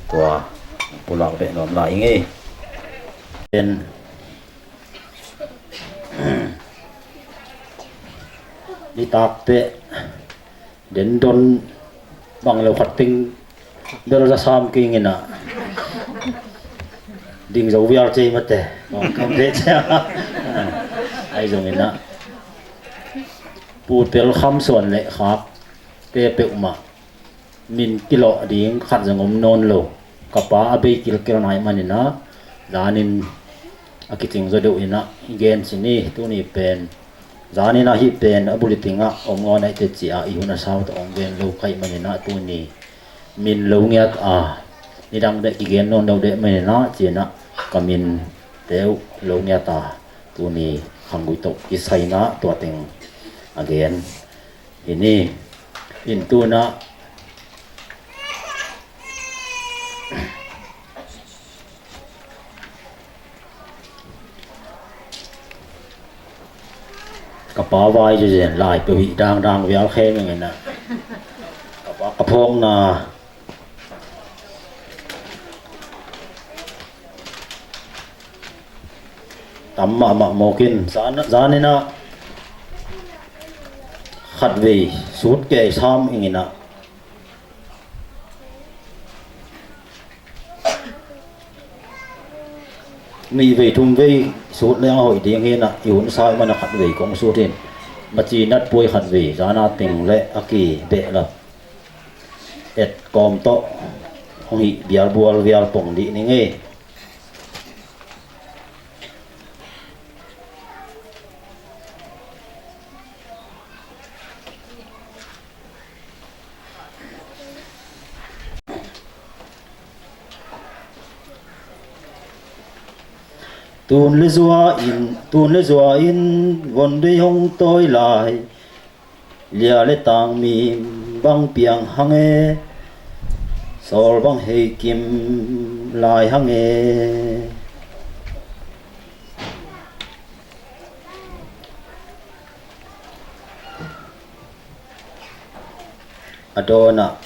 tua pulak beh nuam lai ing ei. Pen nitak teh dendon bang lo khat ting bel za sam kei ing ina. Ding zo vial cei mate. Bang kam te cia. Ai zong ina. Pu Tel Kham Suan le Khak te peuhmah min kilawh ding khat zong om nawn lo. Ka pa a bei kilkel nai man ina. Zanin a kicing zaw deuh ina i gen cin i tuni pen. Zanin ahi pen a bul i tingah om ngawn aih te ci-ah i hun a sau tawh hong gen lo kaih man ina tuni min lo ngiat a, nidang deh kigen nawn lo deh man ina ci-in ah ka min teuh lo ngiat a, tuni khanggui tawh kisai ina tua teng a gen hi ni. In tuna ka pa vai zezen lai peuh hih dangdang vial khem ing ina, ka pa ka phawkna tam mahmah mawk in, zan, zan ina khatvei sut kei sam ing ina, nih vei thum vei sut leng a hoih ding hi ina, i hun sa i mana khatvei kong sut in, maci natpuai khatvei zana ting le a ki behlap et kawm tawh hong hih bialbual vial pong dih ning ei. Tun le zua in, tun le zua in von dei hong tawi lai. Lia le tang mim bang piang hang e, sawl bang hei kim lai hang e. A dawnah,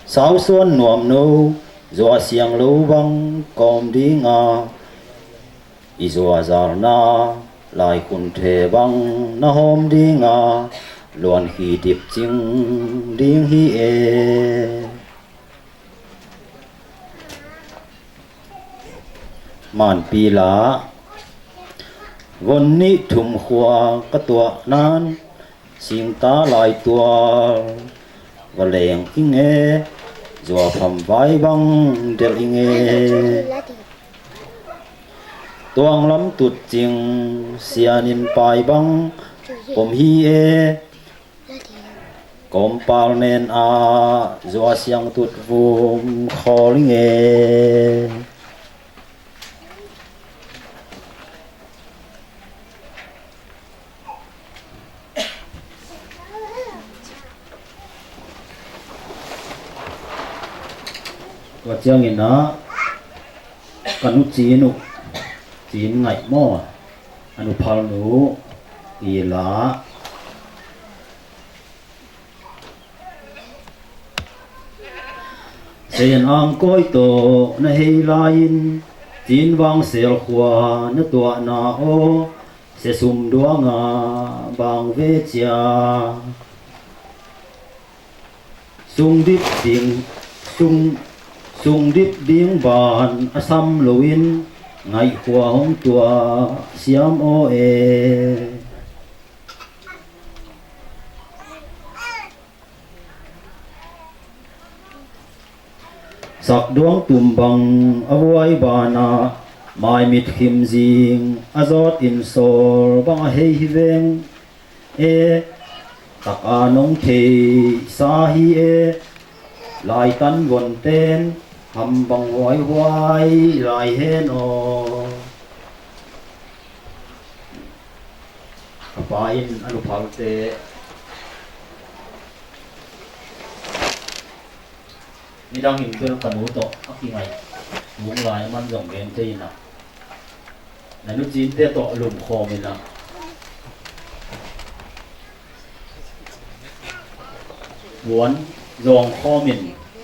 sausuan nuamno, zua siang lo bang kawm dinga, i zua zalna laikhun the bang na hawm dinga, luan khi dip cing ding hi e. Manpila, von nih thum khua ka tuah nan, singta lai tual va leng ing e, zuapham vai bang delh ing e. Tuanglam tutcing sianin pai bang pom hi e. Kawmpal nen ah zua siang tut vum khawl ing e. Tua ciangin ah ka nu Cin uh, Cin Ngaih maw, a nu phalnu i la. Sen ang kawi tawh na hei lai-in, Cin Vang Sel khua na tuahna aw, sia sum duanga bang ve cia. Sungdip ding, sung, sungdip ding ban a sam loin, Ngaih khua hong tuah siam aw e. Sakduang tum bang a vuai banah, maimit khim zing a zawt in sawl bang a hei hi veng e. Taka nong theisa hi e. Laitan vonten ham bang huaihuai lai hen aw. Ka pa in a nuphalte nidang in bel ka nu tawh a kingaih tung lai a man zong gen kei inah, na nu Cinte tawh lumkhawm inah, puan zawng khawm in,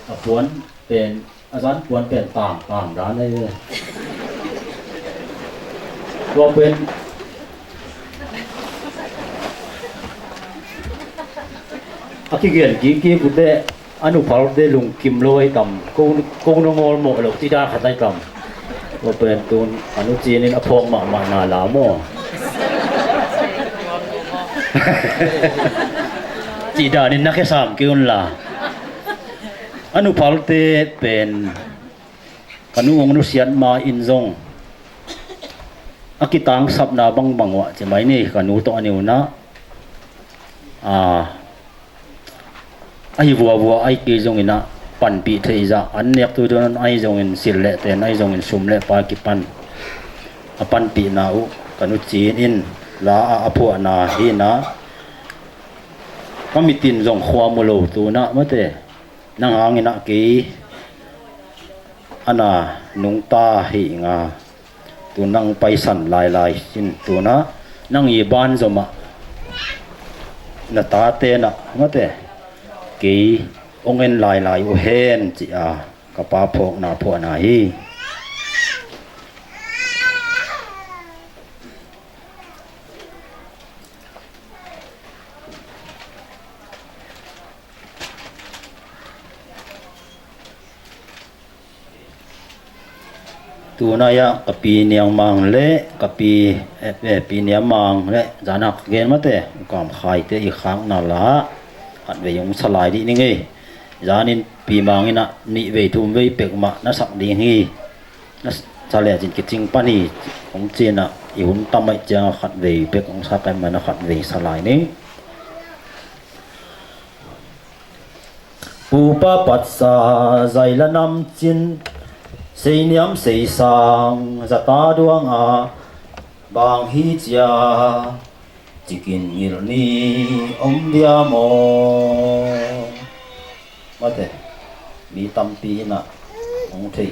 a puan pen, a zan puan pen tang tang dan ahi ve. Tua pen a kigen kik kik uh teh, a nuphalte lungkim lo ahi tam, ko, ko na ngawlmawh loh cih dan khat ahi tam. Tua pen tun a nu Cin in a phawk mahmah na la maw? Cih danin na khesam kei un la. A nuphalte pen ka nu hong nusiat ma in zong a kitangsapna bangbang uah ci mai ni, ka nu tawh a ni unah, a, ahi vuavua ahi kei zonginah panpih theih zah an nek tu dun ahi zongin, silh leh ten ahi zongin, sum le pai kipan a panpihna uh ka nu Cin in La ah a phuahna hi na, ka mitin zong khua mu lo tu na mate, nang hangin ah kei a na nungta hi nga, tu nang paisan lailai sin tu na, nang i ban zomah na tate na mate, kei ong en lailai uh hen ci a ka pa phawkna phuahna hi. Tunai ah ka pi Niang Mang le ka pi, eh, eh, pi Niang Mang le zanak gen mate, ukam khaite i khakna la khatvei ong salai dih ning ei. Zanin pi Mang in ah nih vei thum vei pek mah na sak ding hi. Na sa le cin kicing pan hi. Ong cin ah i hun tam aih ciang a khatvei pek ong sak ai man a khatvei salai ning. Pupa patsa zaila namcin seiniam seisang zata duanga bang hi cia cikin ngilh ni om dia maw? Mate, mi tampi in ah hong theih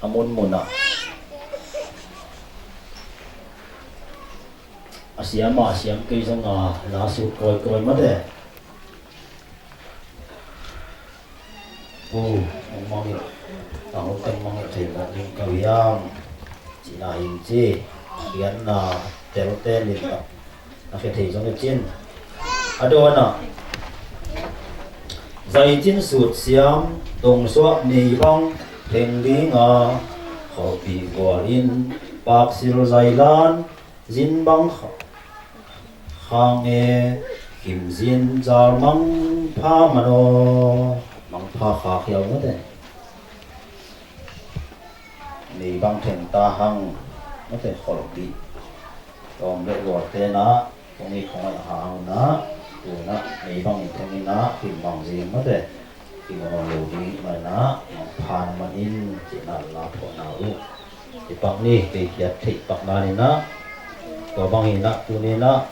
a munmun ah a siam a siam kei zong a la sut kawikawi mate. Pu, hong mangngilh, tang hong teng mangngilh thei mawk ding ka hiam? Cina hin ci, lianna telte limtak na khia thei zong i cin. A dawnah zaicin sut siam tongsuak nei bang theng dinga kholpih gual in paksil zailan zin bang kha- khang e khimzin zal mangpha manaw. Mangpha kha khiau mate. Nei bang theng ta hang mate kholpih. Tawm le luar tena kong i khong ai hang na tuna nei bang theng ina khim bang zing mate. Kingawh lo ding ih manah mangpha na man in cihna la phuahna uh. Kipak ni, kei kiat theih pakna ninah tua bang hinah tuninah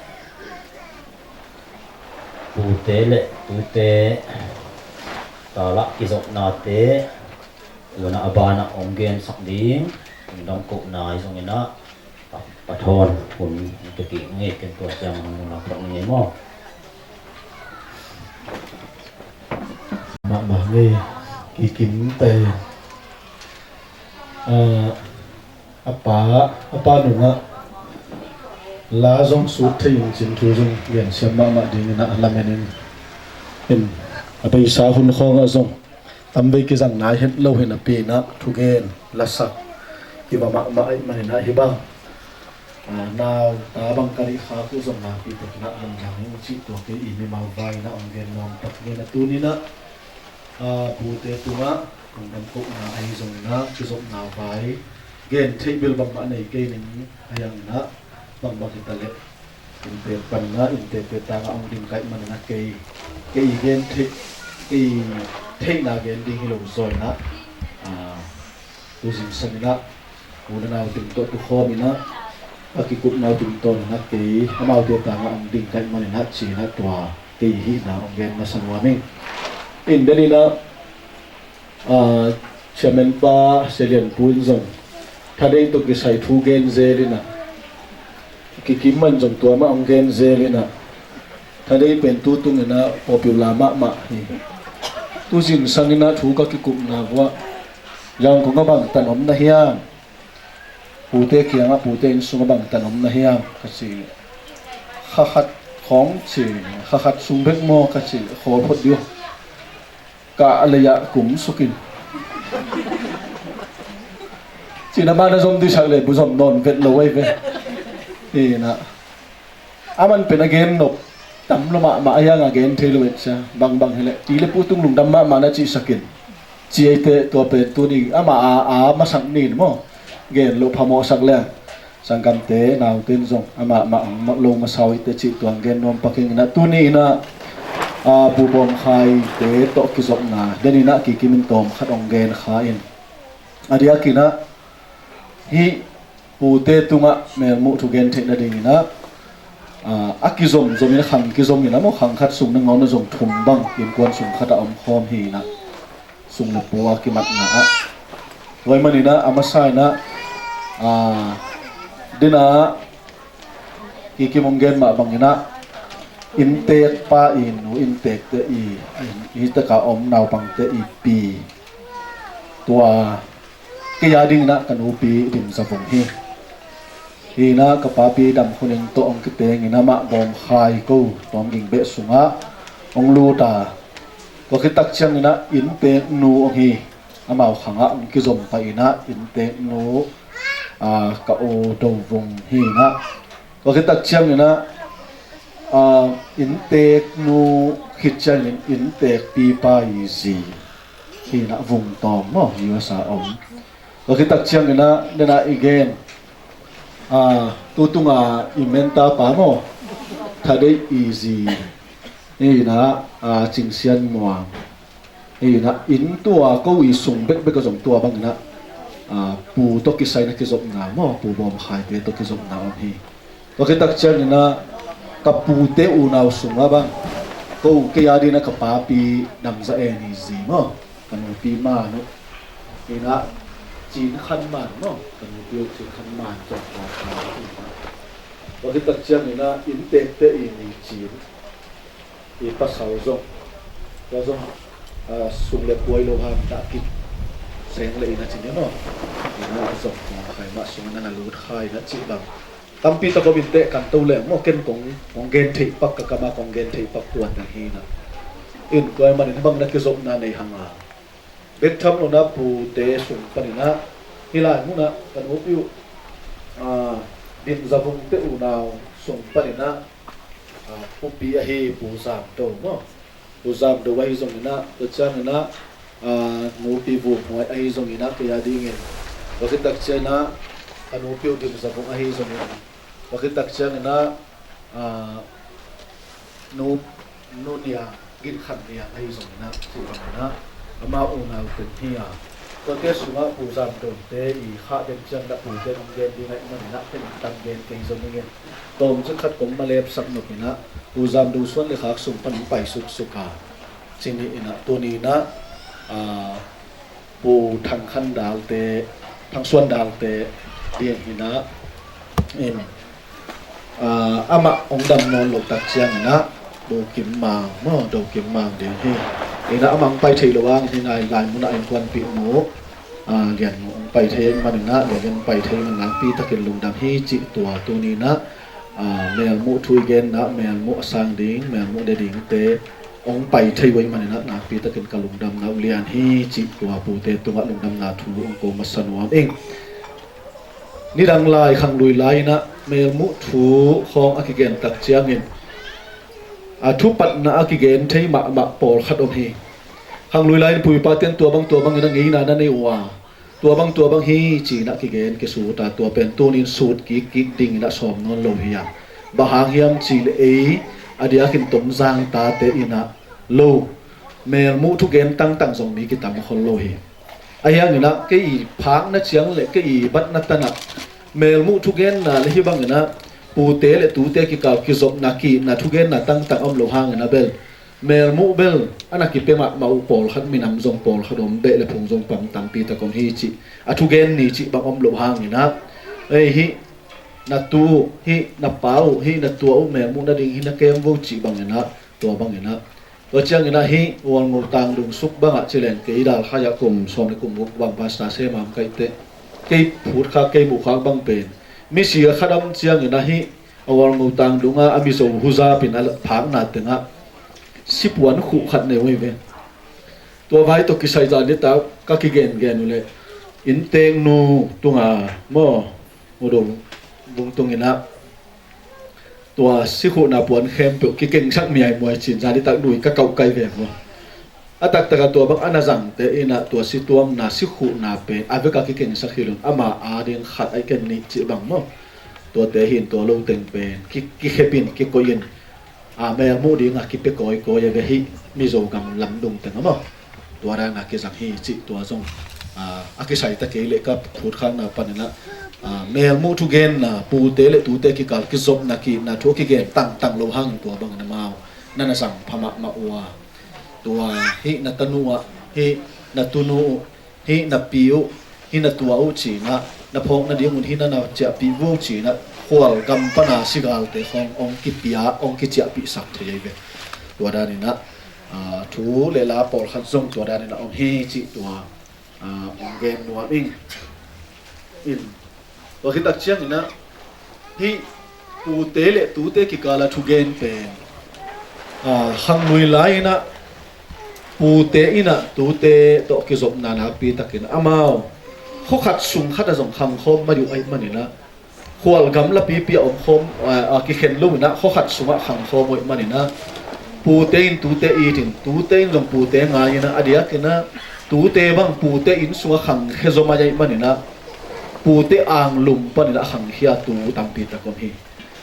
pute le tute kalah kizopnate unah a banah hong gensak ding. Lungdam kohna hi zonginah Pathawn hun hong pia kik ngei, ken tua ciang hong nunglam phot ngei maw? Mahmah ngei, kikim te. Ah, a pa, a pa nungah la zong sut thei in cin thu zong gensiam mahmah dingin a lamen in, in a beisa hun khawngah zong tamvei kizang nai het lo hi napi inah thugen lasak kiva mahmah ahih maninah hih bang, ah, nau ta bang ka neih khak uh zong napi takinah lamdang in cih tua kei i mimal vai inah hong gen nuam tak ngen a tuninah, ah, pute tungah lungdam kohna ahi zonginah kizopna vai gen theih bil bangmah nei kei ning a hianginah bangbang hita leh inntek panna inntekte tangah hong ding kaih maninah kei, kei gen theih, kei theihna gen ding hi lo zawinah, ah, tu zingsanginah u le nau teng tawh tukhawminah a kikupna uh tungtawninah kei amaute tangah hong ding kaih maninah cinah tua kei hihna hong gen masa nuam ing. In deninah Ah, Chairman pa Sia Lian Pu in zong Thadei tawh kisai thu gen zel inah, kikim man zong tua mah hong gen zel inah, Thadei pen tu tunginah popular mahmah hi. Tu zingsang inah thu ka kikupna vuah Yangon a bangtan om na hiam? Pute kiangah pute inn sungah bangtan om na hiam? Ka ci. Kha khat khawng ci, kha khat sung bek maw ka ci, khawl phot dih uh. Kah lei ah kum sukin. Cina mah na zom disak le bu zom nawn vet lo ei ve. Ina. A man pen a gen nop tam lo mahmah a hiang a gen thei lo et cia. Bangbang hileh ti le pu tung lungdam mahmah na cihsakin. Ci eite tua pen tuni amah a, a masak nin maw? Gen lo phamawhsak le. Sanggamte, naute in zong amah mah hong lo masa uh hi teh cih tuang gen nuam pak ing inah tuni inah, a, Pu Bawm Khaite tawh kizopna den inah kikim in tawm khat hong gen kha in. A diakinah hih pute tungah melmuh thu gen theih nadingin ah, ah, a kizom zom in ah, khang kizom in ah maw, khang khat sung nangawn ah zong thum bang innkuan sung khat ah om khawm hi in ah, sung le pu a kimatna ah. Tua ahih manin ah a masa in ah, ah, den ah kikim hong gen mah bangin ah, innteekpa i nu innteekte i, i tak a om naupangte i pi, tua kei a dingin ah ka nupi Dim Za Vung hi. Hi in ah ka papi Dam Khun Ing tawh hong kiteng in ah amah Bawm Khai ko Tawm Ging beh sungah hong lut a, tua khit tak ciangin ah innteeknu hong hi. Amau khang ah hong kizom pah in ah innteeknu, ah, ka u Do Vung hi in ah, tua khit tak ciangin ah, ah, innteeknu khit ciangin innteekpipa i zi hi in ah, Vung Tawm maw, U S A om. Tua khit tak ciangin ah den ah i gen, ah, tu tung a i menta pa maw, Tha Deih i zi hi in ah, ah, Cing Sian Muang. Hi in ah, inn tua ko i sung bekbek ah zong tua bangin ah, ah, pu tawh kisai in ah kizopna maw, Pu Bawm Khaite tawh kizopna om hi. Tua khit tak ciangin ah ka pute unau sungah bang, ko kei a dingin ah ka papi Dam Za En i zi maw, ka nupi Man uh. Hi in ah, Cin Khan Man maw, ka nupi uh Cin Khan Man zong ka pa hi in ah. Tua khit tak ciangin ah innteekte i ni Cin i pasal zong, tua zong, ah, sung le pu ahi lo hang in ah, a kip seng le in ah ci ni maw. Hi in ah zong kong khai mah sung in ah na lut kha in ah cih bang. Tampi tak om in teh kan to leng maw, ken kong, kong gen theih pak, ka kam ah kong gen theih pak tua teng hi in ah. In tua ahih manin hih bangin ah kizopna nei hang a, bek tham lo in ah pute sung panin ah, hih lai mun ah ka nupi uh, ah, Dim Za Vung te unau sung panin ah, ah, Pu Pi ahi, Pu Zam Do maw, Pu Zam Do ahi zongin ah, tua ciangin ah, ah, nupi Vung Huai ahi zongin ah, kei a dingin, tua khit tak ciangin ah ka nupi uh Dim Za Vung ahi zongin, tua khit tak ciangin ah, ah, nu, Nu Niang, Gin Khan Niang ahi zongin ah, cih bangin ah, amau unau teng hi a. Tuate sungah Pu Zam Do te i khah den ciangin ah, pute in hong gen ding ahih manin ah, ken tam gen kei zo ning in, tawmcik khat kong malep sak nop in ah, Pu Zam Do suan le khak sung pan hong pai suksuk a, ci ni in ah, tuni in ah, ah, Pu Thang Khan Dal te, Thang Suan Dal te ding hi in ah, in, ah, amah hong dam nawn loh tak ciangin ah, Do Kim Mang maw, Do Kim Mang ding hi. In ah amah hong pai thei lo hang hi, nai lai mun ah innkuanpihnu, ah, Lian Nu hong pai thei ahih manin ah, Lian Lian hong pai thei ahih manin nakpi takin lungdam hi cih tua tuni in ah, ah, melmuh thu i genna, melmuh a sang ding, melmuh ne dingte hong pai thei uh ahih manin ah nakpi takin ka lungdamna uh lian hi cih tua pute tungah lungdamna thu hong ko masa nuam ing. Nidang lai, khanglui lai in ah melmuh thu khawng a kigen tak ciangin a thupatna a kigen thei mahmah pawlkhat om hi. Khanglui lai in pu pate'n tua bang tua bangin ah ngeina na nei uh a, tua bang tua bang hi ci-in ah kigen kisut a, tua pen tuni in sut kikkik dingin ah sawm nawn lo hi a. Bang hang hiam cih leh ei a diakin Tonzang tate in ah lo, melmuh thugen tangtang zong mi kitam khol lo hi. Ahi hangin ah kei i phakna ciang le kei i batna tan ah melmuh thugenna le hih bangin ah pute le tute kikal kizopna, ki-itna, thugenna tangtang om lo hangin ah bel, melmuh bel a na kipia mahmah uh pawlkhat, minam zong pawlkhat om, beh le phung zong pang tampi tak om hi cih, a thugen ni cih bang om loh hangin ah, ei, hih na tu uh, hih na pa uh, hih na tua uh melmuh nading hih na kem vo cih bangin ah, tua bangin ah, tua ciangin ah hih Walngo tangdung suk bangah ci leng kei Dalkhai ah kum sawm le kum guk bang pastor sem a om ka hih teh, kei phutkhak, kei muhkhak bang pen misi a khat a om ciangin ah hih a Walngo tangdung a, a Mizo huzap in a phakna tengah sipuan khuh khat nei uh hi ve. Tua vai tawh kisai zan nitak ka kigengen uh leh, innteeknu tunga maw, Mu Do Vung tungin ah tua sikhuhna puan khempeuh kikengsak miaimuai ci-in zan nitak lui ka kauh kai ve maw. A taktak ah tua bang a na zangte in ah tua situamna, sikhuhna pen a vek a kikengsak hi lo in, ama ading khat ahih kei leh nih cih bang maw. Tuate hi in, tua lo teng pen ki, kikhep in, kikoih in, a, melmuh ding a kipia kawikawi a ve, hih Mizo gam lamdung teng ah maw. Tua dan a kizang hi cih tua zong, a, a kisai ta kei leh ka phutkhakna panin ah Ah, melmuh thugenna, pute le tute kikal kizopna, kiitna thu a kigen tangtang lo hangin tua bangin amau na na zang pha mahmah uh a, tua hih na tanu ah, hih na tunu uh, hih na pi uh, hih na tua uh cinah, na phawk nadingun hih na na ciahpih uh cinah, khual gam pana sigalte khawng hong kipia, hong kiciahpihsak thei ahi ve. Tua daninah, ah, thu le la pawlkhat zong tua daninah om hi cih tua, ah, hong gen nuam ing. In, tua khit tak cianginah, hih pute le tute kikala thugen pen, ah, khanglui lai-inah pute inah tute tawh kizopna nakpi takin amau khuakhat sung khatah zong khangkhawm mai uh ahih maninah, khual gam lapipi a omkhawm, ah, ah, kikhen loinah khuakhat sungah khangkhawm uh ahih maninah, pute in tute itin, tute in zong pute ngai-inah, a diakinah tute bang pute inn sungah khangkhia zaw mai ahih maninah, pute anglum paninah a khangkhia tu tampi tak om hi.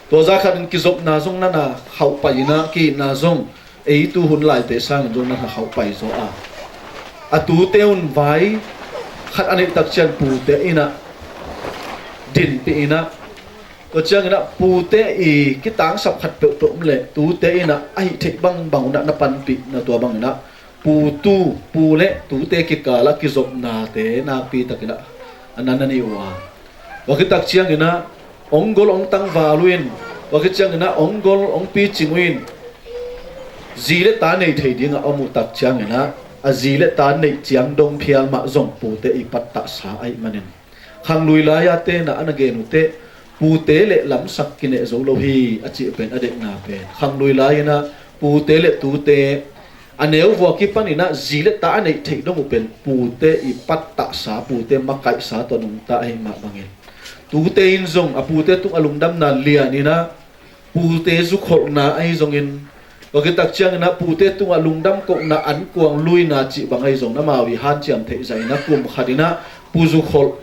Tua zakhatin kizopna zong na na khauh pai-inah, kiitna zong ei tu hun laite sangin zong na na khauh pai zaw a, a tute un vai khat a neih tak ciang pute inah dinpih inah, tua cianginah pute i kitangsap khat peuhpeuh om leh tute inah a hih theih bangbang unah na panpih na, tua banginah putu, pu le tute kikalah kizopnate nakpi takinah a na na nei uh a, tua khit tak cianginah hong gol hong tangval uh in, tua khit cianginah hong gol hong picing uh in, zi le ta nei thei dingah a om uh tak cianginah a zi le ta neih ciang dong phial mah zong pute i pattahsa ahih manin, khanglui lai-a tenah a na gen uh teh, pute le lamsak kineh zo lo hi a cih pen a deihna pen, khanglui lai-inah pute le tute a neu vua kipaninah zi le ta a neih theih dong uh pen pute i pattahsa, pute makaihsa tawh nungta ahih mah bangin, tute in zong a pute tungah lungdamna lianinah, pute zukholhna ahi zongin, tua khit tak cianginah pute tungah lungdam kohna, ankuang luina cih bang ahi zongin amau i hanciam theih zahinah kum khatinah pu zukholh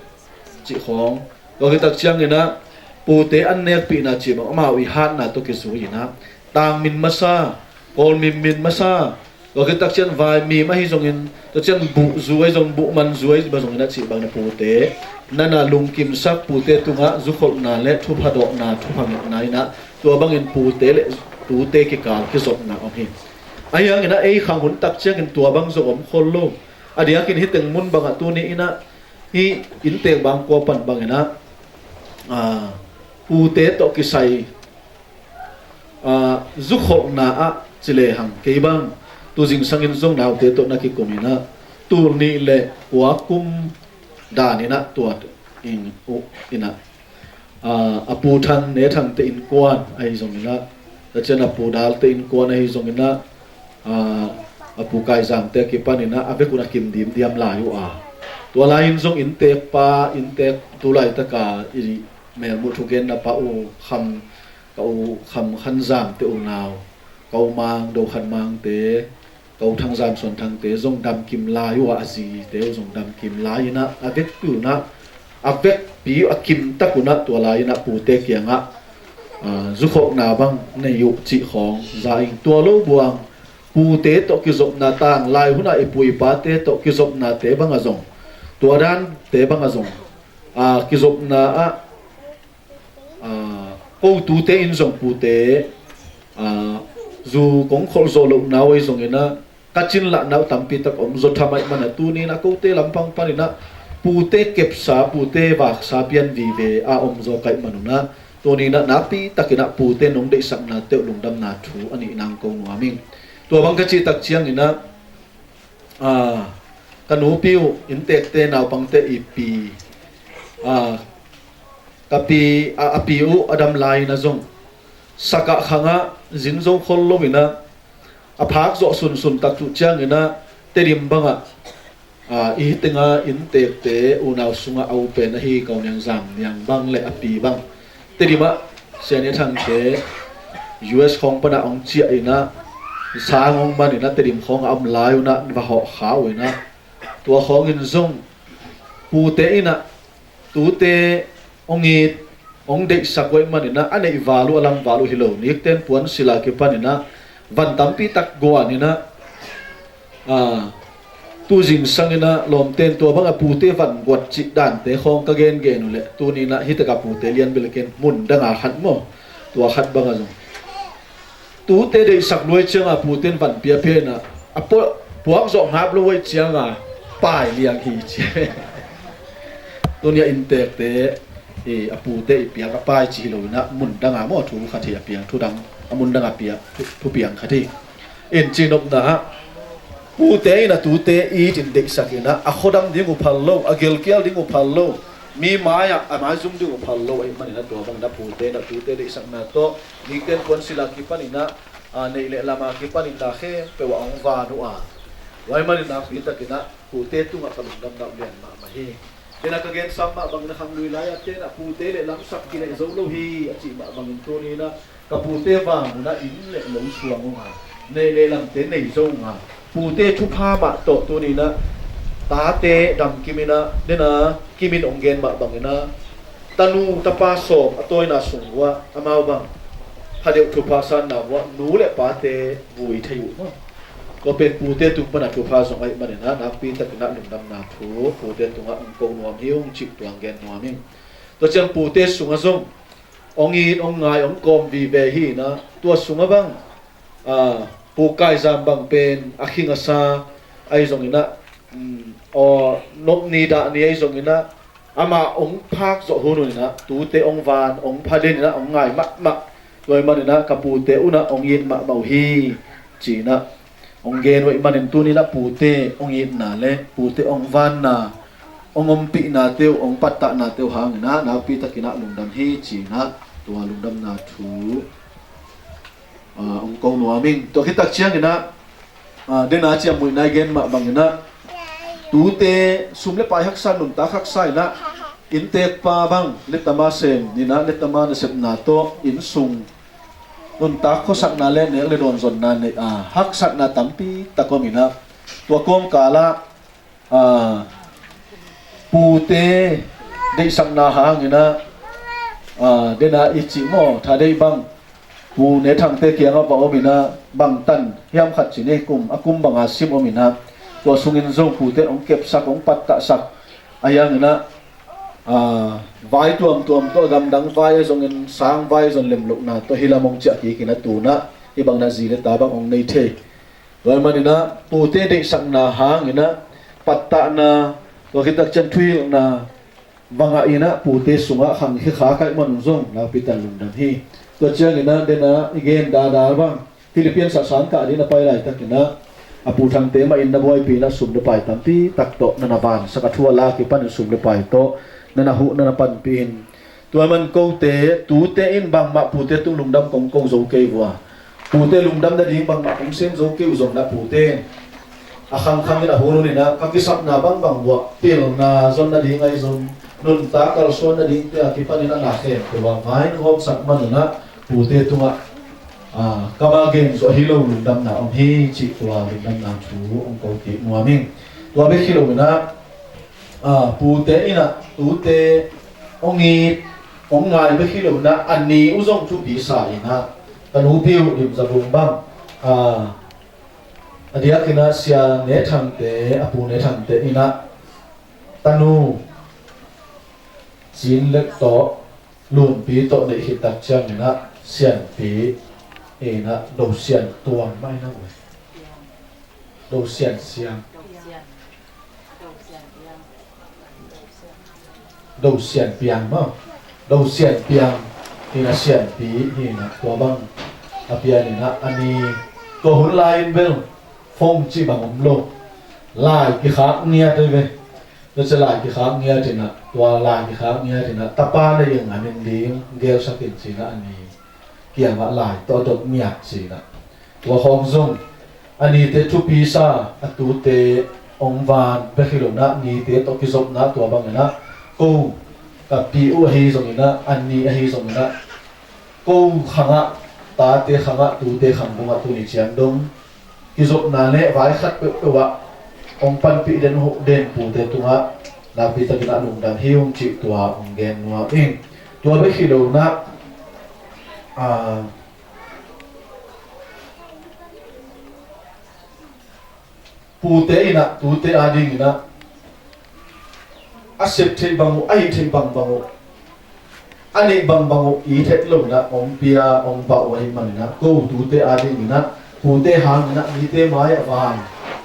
cih khawng, tua khit tak cianginah pute an nekpihna cih bang amau i hatna tawh kizui-inah, tangmin masa, kawlminmin masa, tua khit tak ciang vaimim ahi zongin, tua ciang buhzu ahi zongin, buhmanzu ahi zongin a cih bangin a pute na na lungkimsak, pute tungah zukholhna le thupha dawhna, thupha ngetna inah, tua bangin pute le tute kikal kizopna om hi. Ahi hanginah ei khang hun tak ciangin tua bang zong om khol lo. A diakin hih teng mun bangah tuni inah hih inntek bangkua pan banginah, ah, pute tawh kisai, ah, zukholhna ah ci lehang kei bang tu zingsangin zong naute tawh na kikuminah, tul nih le kua kum daninah tua in uh inah, ah, a pu Thang Ne Thangte innkuan ahi zonginah, tua ciang a pu Dalte innkuan ahi zonginah, ah, a pu Kaizangte a kipaninah a vek un a kim dimdiam lai uh a, tua lai-in zong inntekpa, inntek tu laitaka i melmuh thugenna pa uh Kham, ka u Kham Khan Zam te unau, ka u Mang Do Khan Mangte, ka u Thang Zam Suan Thangte zong damkim lai uh a, a zite uh zong damkim lai-inah a vekpi unah, a vekpi uh a kimtak unah tua lai-inah pute kiangah, ah, zukholhna bang nei uh cih khawng za ing. Tua lo buang pute tawh kizopna tang lai hunah i pu i pate tawh kizopnate bangah zong, tua dante bangah zong, ah, kizopna ah, ah, ko tute in zong pute, ah, zu kong kholh zawh lohna uh ahi zonginah ka cinlahna uh tampi tak om zaw tham ahih manah tuninah kote lampang paninah pute kepsa, pute vaksa pian vive a om zaw ka hih manunah tuninah nakpi takinah pute nong deihsaknate uh lungdamna thu a nih nang ko nuam ing. Tua bang ka cih tak cianginah, ah, ka nupi uh inntekte naupangte i pi, ah, ka pi, ah, a pi uh a dam lai-inah zong sakah khangah zin zo khol loinah a phak zawh sunsun tak tuh cianginah Tedim bangah, ah, i hih tenga inntekte unau sungah a upen ahi ka u Niang Zam Niang bang le a pi bang Tedim ah Sia Ne Thangte U S khawng panah hong ciah inah sang hong man inah Tedim khawngah a om lai unah va hawh kha uh inah, tua khawngin zong pute inah tute hong it, hong deihsak uh ahih maninah a neih val uh, a lam val uh hi lo, nikten puan sila kipaninah van tampi tak guaninah, ah, Tu zingsang inah lawmten tua banga pute van guat cih dante khawng ka gengen uh leh, tuni inah hih takah pute lian bel ken mun danga khat maw, tua khat banga zong tute deihsak luai cianga puten van piapia inah a puak zawh ngap lo uh cianga pai liang hi ci. Tuni a inntekte i a pute i piang a pai ci hi lo inah mun danga maw, thu khat hi a piang, thu dang a mun danga piang, thu, thu piang khat hi. In cinopna ah pute in a tute it in deihsak inah a khuadam ding uh phal lo, a gelkial ding uh phal lo, mi mai-ah a maizum ding uh phal lo ahih maninah tua bangin a pute in a tute deihsakna tawh ningten kuansilh a kipaninah, a, neih le lam a kipaninah khempeuh ah hong van uh a, tua ahih maninah nakpi takinah pute tungah ka lungdamna uh lian mahmah hi. Tenah ka gensam mah bangin a khanglui lai-ah tenah pute le lamsak kineih zo lo hi a cih mah bangin tuni inah ka pute vang unah inn le lo suang unga, neih le lamte nei zo unga, pute thupha mah tawh tuni inah tate damkim inah, dena kimin ong gen mah banginah tanu tapa sawm a tawina sung uah amau bang phadeuh thupha sanna uah nu le pate vui thei uh maw. Tua pen pute tung pana thupha zong ahih maninah nakpi takinah lungdamna thu pute tungah ong ko nuam hi ung cih tua ong gen nuam ing. Tua ciang pute sungah zong ong it, ong ngai, ong kawm vive hi inah, tua sungah bang, a, Pu Kaizam bang pen a khing a sa ahi zonginah, um, aw, nop ni dah ni ahi zonginah, amah ong phak zawh hun uninah tute ong van, ong pha den inah ong ngai mahmah. Tua ahih maninah ka pute unah ong it mahmah uh hi ci inah ong gen uh ahih manin tuni inah pute ong itna le pute ong vanna, ong ompihnate uh, ong pattahnate uh hanginah nakpi takinah lungdam hi ci inah tua lungdamna thu, a, ong ko nuam ing. Tua khit tak cianginah, a, dena ciammuihna i gen mah banginah tute sum le pai haksa, nuntak haksa inah inntekpa bang letama sem inah letama nasepna tawh innsung nuntak khuasakna le nek le dawn zonna nei a haksatna tampi tak om inah tua kawmkalah, a, pute deihsakna hanginah, a, dena i cih maw, Thadeih bang Pu Ne Thangte kiangah va om inah bangtan hiam khat ci ni, kum, a kum banga sim om inah tua sungin zong pute ong kepsak, ong pattahsak a hianginah, a, vai tuamtuam tawh a gamdang vai a zongin sang vai a zon lemlohna tawh hih lam ong ciah kik inah tunah hih bang inah zi le ta bang ong nei thei. Tua ahih maninah pute deihsakna hanginah pattahna, tua khit tak ciang thuhilhna va ngah inah pute sungah khang hi kha ka hih man zong nakpi tak lungdam hi. Tua cianginah dena i gen dada bang Philippines ah sangkah ding na pai laitakinah a Pu Thangte mah in na buaipih inah sum le pai tampi tak tawh na na vansak, a thu a la kipanin sum le pai tawh na na huh, na na panpih in. Tua man kote, tute in bangmah pute tung lungdam kong ko zo kei vua. Pute lungdam nading bangmah kong sem zo kei uh zong na pute in a khangkhang in a hun hun inah ka kisapna bangbang uah pilna zon nading ahi zong, nuntak kalsuan nadingte a kipanin a na khempeuh ah vai na hawmsak man unah pute tungah, a, ka ma gen zawh hi lo lungdamna om hi cih tua lungdamna thu ong ko kik nuam ing. Tua bek hi lo inah, a, pute inah tute ong it, ong ngai bek hi lo inah a ni uh zong thupi sa inah ka nupi uh Dim Za Vung bang, a, a diakinah Sia Ne Thangte, a Pu Ne Thangte inah tanu Cin Lek tawh Lunpi tawh neih khit tak cianginah Sianpi inah Do Sian Tuang mah inah ve. Do Sian Siang. Do Sian Piang maw. Do Sian Piang hi inah Sianpi hi inah tua bang a pian inah a ni, tua hun lai-in bel phone cih bang om lo. Lai kikhak ngiat hi ve. Tua cia lai kikhak ngiat inah, tua lai kikhak ngiat inah tapa na iang a ning ding gelsak in ci inah a ni kiangah lai tawh a dot ngiat ci inah. Tua khawng zong a nite thupi sa, a tute ong van bek hi lo inah nite tawh kizopna tua bang inah ko ka pi uh ahi zong inah, a ni ahi zong inah ko khangah, tate khangah, tute khang bungah tuni ciang dong kizopna le vai khat peuhpeuh ah ong panpih den uh den pute tungah nakpi takinah lungdam hi ung cih tua ong gen nuam ing. Tua bek hi lo inah, a, Pute in ah tute adingin ah a sep theih bang uh, a hih theih bangbang uh, a neih bangbang uh it het lo in ah hong pia hong bau uh ahih manin ah, ko tute adingin ah pute hangin ah mite mai-ah vai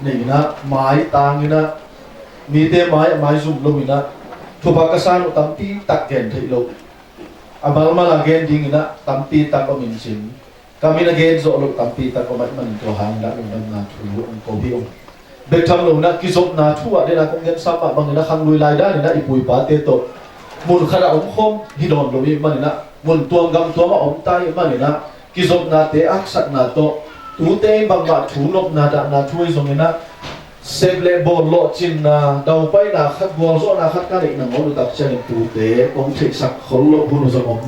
nei in ah, maitang in ah, mite mai-ah maizum lo in ah, thupha ka san uh tampi tak gen theih lo, a malmal a gen dingin ah tampi tak om in cin, ka min a gen zawh loh tampi tak om ahih manin tua hangin ah lungdamna thu hong ko hi ung. Bek tham lo in ah kizopna thu ah den a kong gen sam mah bangin ah khanglui lai danin ah i pu i pate tawh mun khat ah om khawm hi dawn lo ahih manin ah, mun tuam gam tuam ah om ta ahih manin ah, kizopnate aksakna tawh tute in bangmah thu nopna dahna thu ahi zongin ah, sep le bawl lawhcinna, daupaina khat, gualzawhna khat ka neih nangawn uh tak ciangin tute kong theihsak khol loh hun uh zong om.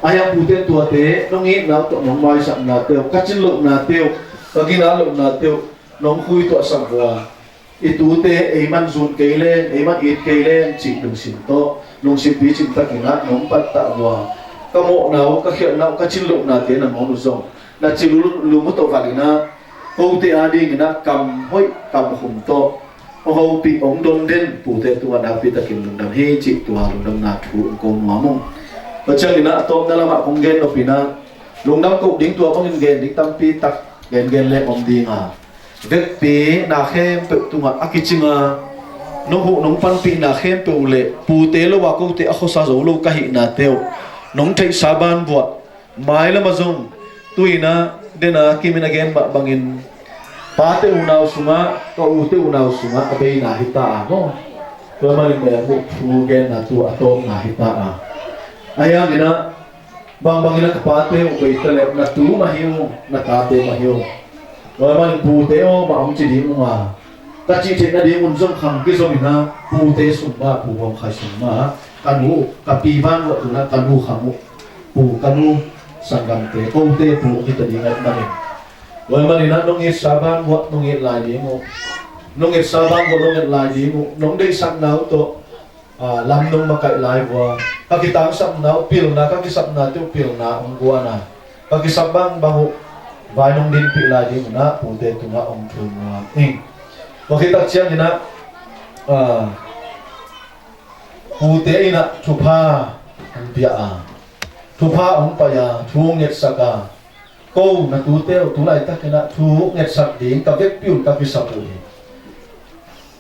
Ahi hang pute tuate nong itna uh tawh nong maisaknate uh, ka cin lohnate uh, ka gina lohnate uh nong khuituahsak uh a, i tute ei man zun kei leng, ei man it kei leng cih lungsim tawh, lungsim picing takin ah nong pattah uh a, ka mawhna uh, ka khialhna uh, ka cin lohnate nangawn uh zong na cil uh lum uh tawh valin ah, kote adingin ah kam hoih kam khum tawh hong hopih, hong don den pute tungah nakpi takin lungdam hi cih tua lungdamna thu hong ko nuam ung. Tua ciangin ah a tawpna lamah kong gen nop in ah, lungdam koh ding tua bangin gen ding tampi tak gen gen leng om ding a, vekpi na khempeuh tungah a kicing a, nong huh nong panpihna khempeuh le pute lo a kote a khuasa zo lo ka hihnate uh nong theihsa banbuah, mailam ah zong tu-in ah den a Kim in a gen mah bangin, pate unau sungah, ka ute unau sungah a beina hi ta a maw. Tua manin melmuh thu genna tu a tawpna hi ta a. Ahi hangin ah bangbangin ah ka pate uh bei ta leh na tu mah hi uh, na tate mah hi uh. Tua manin pute aw mah hong ci ding ung a, ka cih theih nadingun zong khang kizom in ah pute sung mah, Pu Bawm Khai sung mah, ka nu, ka pi bangbang tu-in ah ka nu khang uh, pu, ka nu sanggamte, kote pu hong hi ta ding ahih manin. Tua ahih manin ah nong itsa bangbang nong it lai ding uh, nong itsa bangbang nong it lai ding uh, nong deihsakna uh tawh, ah, lam nong makaih lai uh a, ka kitangsapna uh pilna, ka kisapnate uh pilna hong guan a, ka kisap bangbang uh vai nong dinpih lai dingun ah pute tungah hong thum nuam ing. Tua khit tak ciangin ah, ah, pute in ah thupha hong pia a, thupha hong pai a, thu hong ngetsak a, ko na tute uh tu laitakin ah thu ngetsak ding ka vekpi un ka kisap uh hi.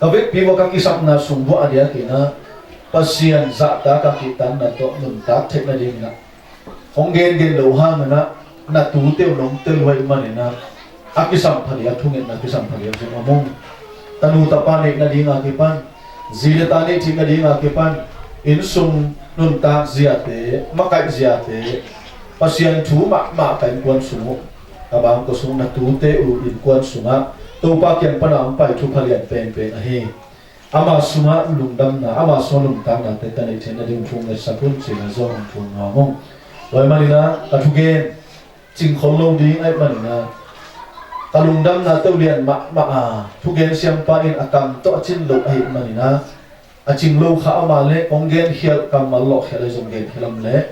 Ka vekpi un ka kisapna sung buah a diakin ah Pasian zahtak a kihtakna tawh nuntak theih nadingin ah hong gengen loh hangin ah na tute uh nong tel uh ahih manin ah a kisam phadiak, thungetna kisam phadiak zong om ung. Tanu tapa neih nading a kipan, zi le ta neih theih nading a kipan, innsung nuntak ziate, makaih ziate, Pasian thu mahmah ka innkuan sung uh, ka bangkua sung uh, na tute uh innkuan sungah Topa kiang pana hong pai thupha lian penpen ahi. Ama sungah lungdamna, ama sungah lungtaknate ka neih theih nading thu ngetsak un ci-in ah zong hong thum nuam ung. Tua ahih manin ah ka thugen cingkhol lo ding ahih manin ah, ka lungdamnate uh lian mahmah a, thugen siampa in a kam tawh a cin loh ahih manin ah, a cing lo kha amah leh kong genkhial, kammal lawhkhial ahi zong genkhial om leh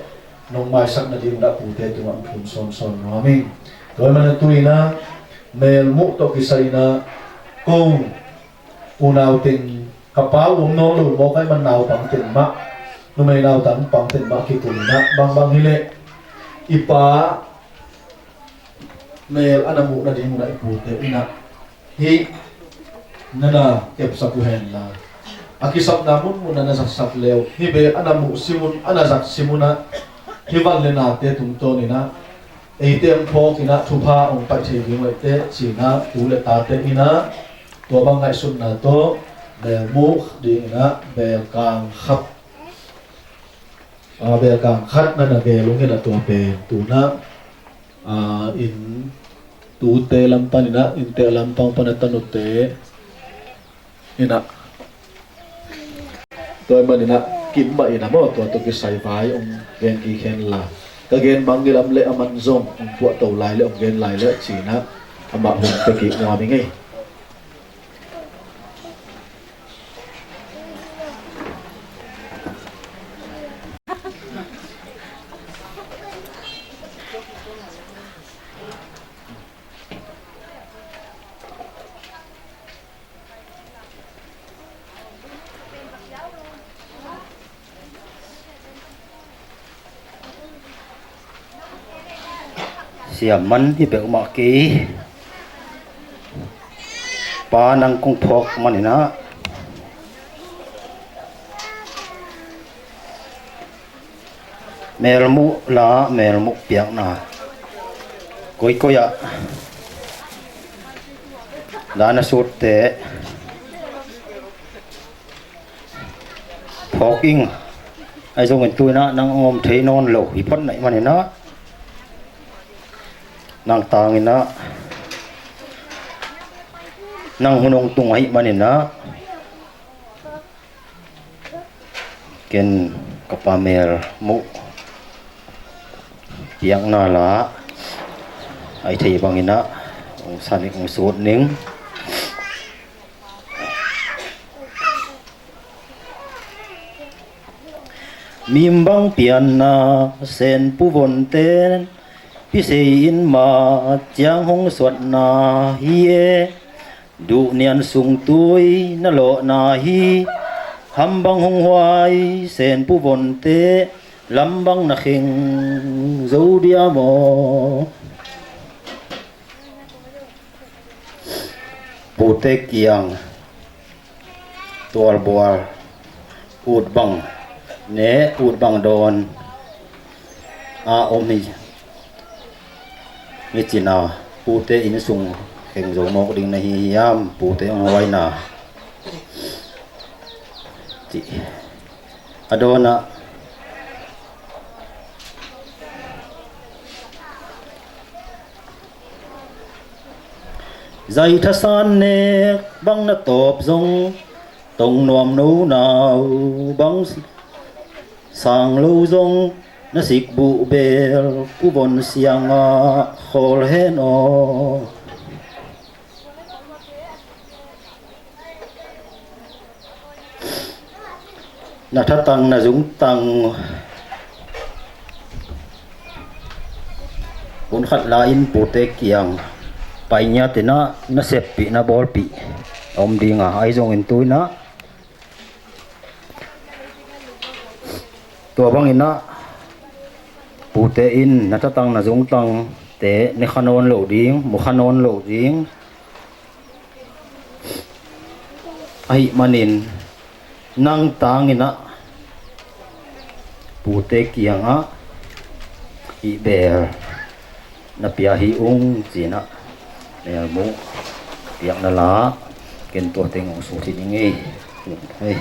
nong maisak nadingun ah pute tungah hong thum sawnsawn nuam ing. Tua ahih manin ah tu-in ah melmuh tawh kisai-in ah ko unau teng, ka pa uh om nawn lo mawk ahih man naupang teng mah, numei naupang teng mah kikum in ah, bangbang hi leh i pa mel a na muh nadingun ah i pute in ah hih na na kepsak uh hen la, a kisapna munmun ah na zatsak le uh, hih bek a na muh simun, a na zat simun ah hih van le nate tungtawnin ah eite hong phawkin ah thupha hong paih thei ding uh ahi teh ci-in ah tu le tate in ah tua bang ngaihsutna tawh melmuh dingin ah belkang khat, ah, belkang khat na na gel ung in ah tua pen tu-in ah, ah, inn tute lam panin ah, innte lam pang pan a tanute in ah, tua ahih manin ah kim mah in ah maw, tua tawh kisai vai hong gen kik hen la, ka gen bang ngilh lam leh a man zong hong puahto lai leh hong gen lai leh ci-in ah amah hun pia kik nuam ing ei. Siam man hi peuhmah kei. Pa nang kong phawk maninah melmuh la, melmuh piakna koikoi ah dan a sutte phawk ing. Ahi zongin tuinah nang a ngom thei nawn lo hi phot naih maninah nang tanginah nang hun hong tung ahih maninah ken ka pa melmuh piakna la ahi thei banginah hong san ing, hong sut ning. Mimbang pianna senpu vonte pisei in ma ciang hong suatna hi e. Duhnian sungtui na lawhna hi. Hambang hong huai senpu vonte lambang na kheng zo dia maw? Pute kiang tualbual utbang ne utbang dawn a om hi. Hi cina pute innsung kheng zo mawk ding na hi hiam? Pute hong huaina cih a dawnah Zai thasan nek bang na tawp zong, tong nuam no nau bang sang lo zong, na sikbuh bel kuvon siangah khawl hen aw. Na thatang na zungtang hun khat la-in pute kiang pai ngiatinah na seppih na bawlpih a om dinga ahi zongin tuinah tua banginah pute in na thatang na zungtangte ne kha nawn lo ding, mu kha nawn lo ding. Ahih manin nang tanginah pute kiangah hih bel na pia hi ung cinah melmuh piakna la ken tua teng hong sut hi ning ei. Hei.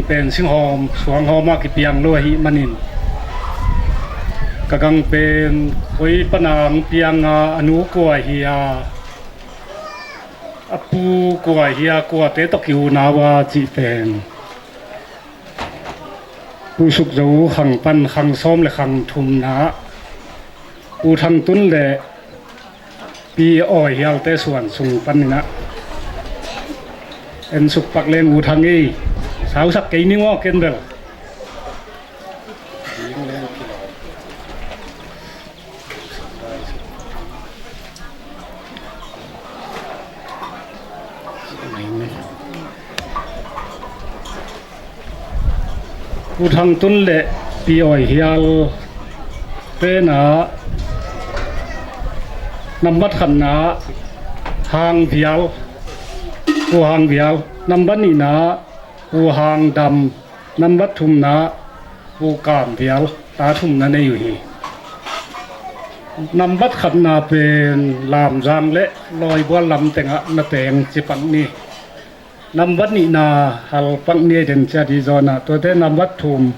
Pen singhawm suanghawm ah kipiang lo ahih manin ka gang pen koi pana hong piang a, a nu kua hi a, a pu kua hi a, kuate tawh kiuna ua cih pen Pu Suk Zo khang pan khang sawm le khang thumna, Pu Thang Tun le Pi Awi Hialte suan sung paninah en suk pak leng U Thang ei, sausak kei ning aw ken bel. Pu Thang Tun le Pi Awi Hial tenah nambat khatna Hang Vial, Pu Hang Vial, nambat nihna Pu Hang Dam, nambat thumna Pu Kam Vial, ta thumna nei uh hi. Nambat khatna pen Lamzang le Lawibual lam tengah na teng ci pak ni. Nambat nihna hal pak ni den cia di zawnah tuate nambat thum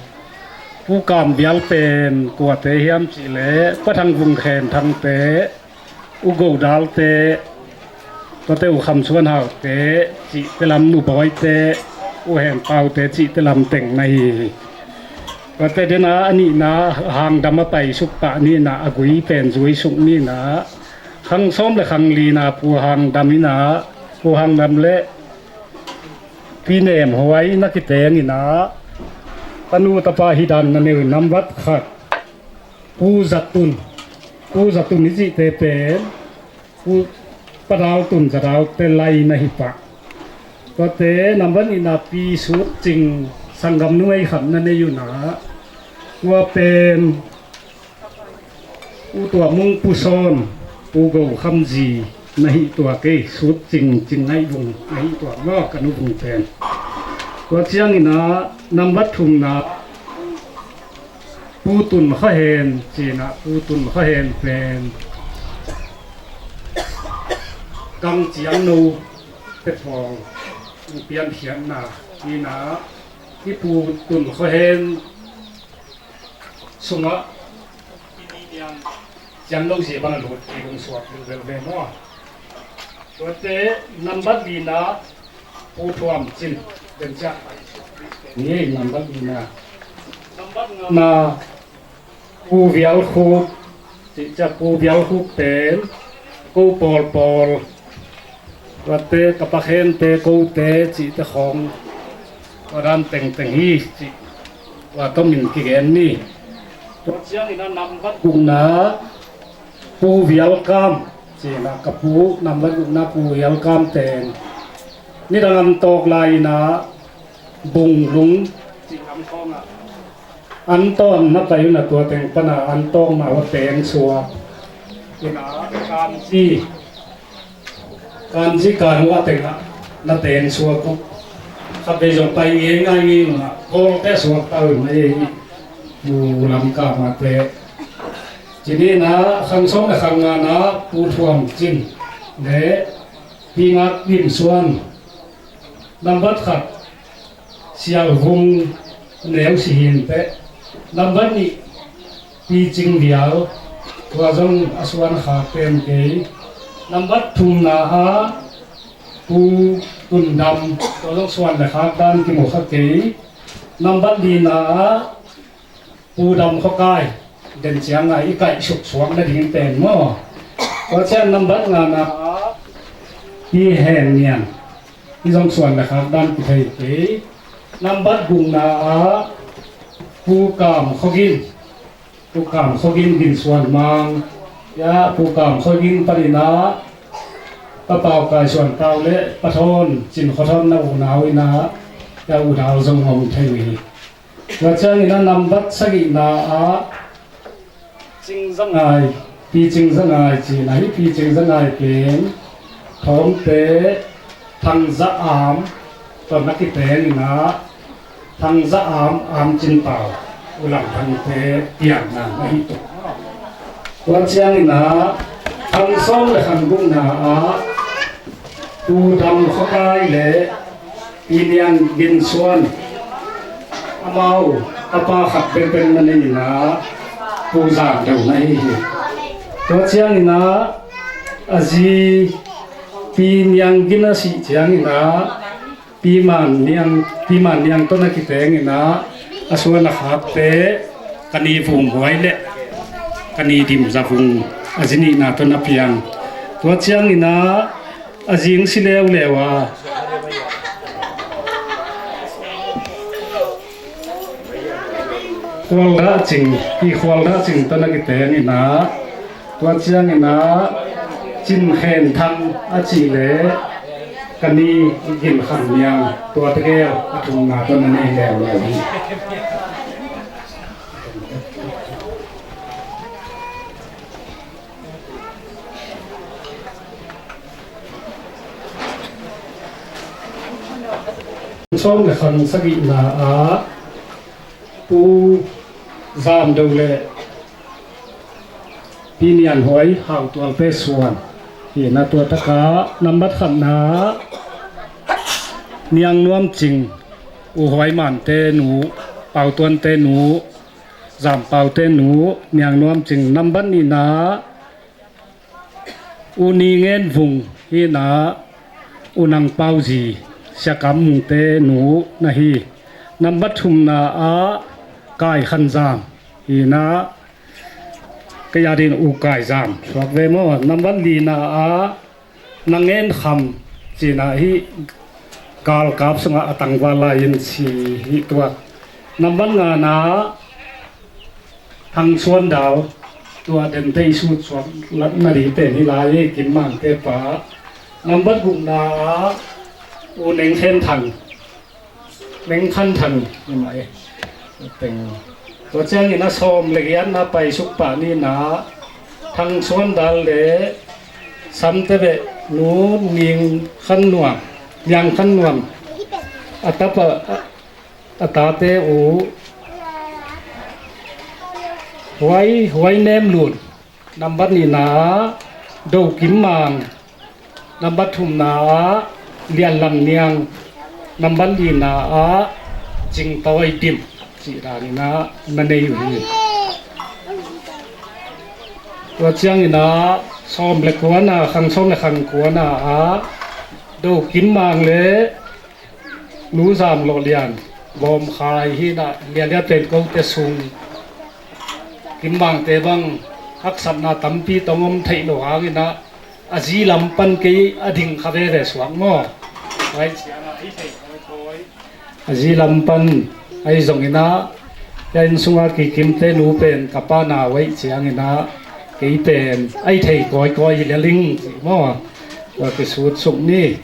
Pu Kam Vial pen kuate hiam cihleh Pa Thang Vung Khen Thangte, U Go Dalte, tuate U Kham Suan Haute cihte lam, Nu Bawite, U Hen Paute cihte lam teng na hi hi. Tuate dena a nihna Hang Dam a paisuk pah nihna a gui pen zuisuk nihna khang sawm le khang lina Pu Hang Dam inah, Pu Hang Dam le Pi Nem Huai na kiteng inah Tanu tapa hi dan na nei uh. Nambat khat, Pu Zatun. Pu Zatun i cihte pen Pu Padal Tun Zadal te lai na hi pah. Tuate nambat nihna Pi Sut Cing, sanggam numei khat na nei uh na. Tua pen U Tua Mung Pu Sawn, Pu Go Kham zi na hi tuak ei, Sut Cing, Cing Ngaih Vung na hi tuak maw, ka nu vung pen. Tua ciangin ah nambat thumna Pu Tun Kha Hen ci-in ah, Pu Tun Kha Hen pen Kang Ciang No te pawl piankhiatna hi-in ah, hih Pu Tun Kha Hen sungah Ciang No zi bang a lut kik hong suak lel ve maw. Tuate nambat lina Pu Thuam Cin, den ciak ni nambat lina. Nambat ngana Pu Vial Khup, cih ciak Pu Vial Khup pen ko pawlpawl Tuate ka pakhente, kote cihte khawng tua dan tengteng hi cih tua tomin kigen ni. Tua ciangin a nambat gukna Pu Vial Kam, cihna ka pu, nambat gukna Pu Vial Kam ten nidang an tawk lai-in a Bunglung cih lam khawngah an tawk na pai uh na, tua teng pana an tawkna uh a teng suak. Ina kanci, kanci kan uh a tengah na teng suak uh. Khatvei zong pai ngei ngai ngei uh na, kawlte suak ta uh na ei, mu lam kamate. Cini na khang sawm le khang nga na Pu Thuam Cin le Pi Ngak Lim Suan. Nambat khat Sial Vung Neu Si Hin teh. Nambat nih Pi Cing Vial, tua zong a suan khak pen kei. Nambat thumna ah Pu Tun Dam, tua zong suan le khak dan kimu kha kei. Nambat lina ah Pu Dam Khaw Kai, den ciang a i kaih suksuak nading pen maw. Tua ciang nambat ngana ah Pi Hen Niang, i zong suan le khak dan kithei kei. Nambat gukna ah Pu Kam Khaw Gin, Pu Kam Khaw Gin, Gin Suan Mang. Ya, Pu Kam Khaw Gin panin ah Pa Pau Kai Suan Pau le Pa Thawn Cin Khaw Thawn na unau in ah, ya, u dau zong om thei uh hi. Tua ciangin a nambat sagihna ah Cing Za Ngai, Pi Cing Za Ngai cihna hi. Pi Cing Za Ngai pen Thawmte Thang Za Am tawh na kiteng in ah, Thang Za Am, Am Cin Pau, U Lam Thangte pianna na hi tuk. Tua ciangin ah khang sawm le khang gukna ah Pu Dam Khaw Kai le Pi Niang Gin Suan, amau a pa khat bekbek na nei in ah Pu Zam Deu na hi hi. Tua ciangin ah a zi Pi Niang Gin a sih ciangin ah Pi Man Niang, Pi Man Niang tawh na kiteng in ah a suan a khakte Ka Ni Vum Huai le Ka Ni Dim Za Vung a zi nihna tawh na piang. Tua ciangin ah a zing si leuleu a Khual Dah Cing, Pi Khual Dah Cing tawh na kiteng in ah, tua ciangin ah Cin Khen Thang a cih le Ka Ni Gin Khang Niang, tua tegel a thumna tawh na nei leuleu hi. Sawm le khang sagihna ah Pu Zam Deu le Pi Nian Huai, Hau Tual Pe Suan. Hi na, tua takah nambat khatna Niang Nuam Cing, U Huai Mante nu, Pau Tuante nu, Zam Paute nu, Niang Nuam Cing. Nambat nihna U Ni Ngen Vung, hi na, U Nang Pau zi, Sia Kam Mungte nu na hi. Nambat thumna ah Kai Khan Zam, hi na, ka ya ding U Kai Zam suak ve maw. Nambat lina ah Na Ngen Kham cihna hi, galkap sungah a tangval lai-in si hi tuak. Nambat ngana Thang Suan Dal, tua dente i sut suak latna ding pen hi lai, Kim Mangte pa. Nambat gukna ah U Neng Khen Thang, Neng Khan Thang hi mah e. Teng. Tua ciangin a sawm le giatna paisuk pah nihna Thang Suan Dal le Samte Beh nu Ning Khan Nuam, Niang Khan Nuam, a tapa, a, a tate uh Huai, Huai Nem Lun. Nambat nihna ah Do Kim Mang, nambat thumna ah Lian Lam Niang, nambat lina ah Cing Tawi Dim cih danin ah na nei uh hi. Tua ciangin ah sawm le kuana, khang sawm le khang kuana ah Do Kim Mang le Nu Zam Lawh Lian bawmkhai hi in ah, lianlian pen kote sung Kim Mangte bang haksatna tampi tawng om theih loh hangin ah, a zi lam pan kei a ding kha veve suak maw. Huai ciangah a zi lam pan ahi zongin ah, hia inn sunga kikimte nu pen ka pa na uh ahih ciangin ah, kei pen a thei kawikawi hi lel ing cih maw. Tua kisut suk ni.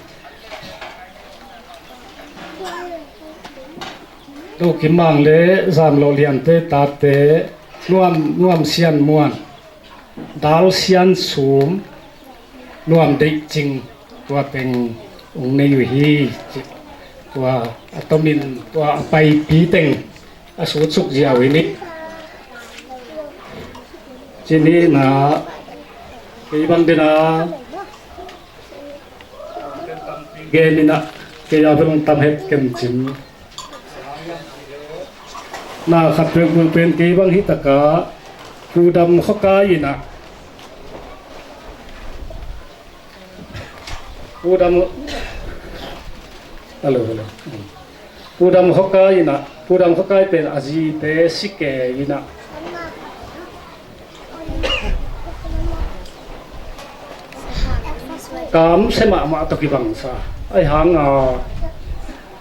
Do Kim Mang le Zam Lawh Liante tate, Nuam, Nuam Sian Muan, Dal Sian Sum, Nuam Deih Cing, tua teng ong nei uh hi. Tua a tomin tua a paipi teng a sutsuk ziau hi ni. Ci ni na, kei bang dena gen ina, kei a bel tam het ken cin. Na khat peuhpeuh pen kei bang hi taka, Pu Dam Khuakai ina, Pu Dam, hello, hello. Pu Dam Khuakai ina, Pu Dam Khuakai pen a zite si kei ina, kamsia mahmah tawh kibangsa. Ahi hanga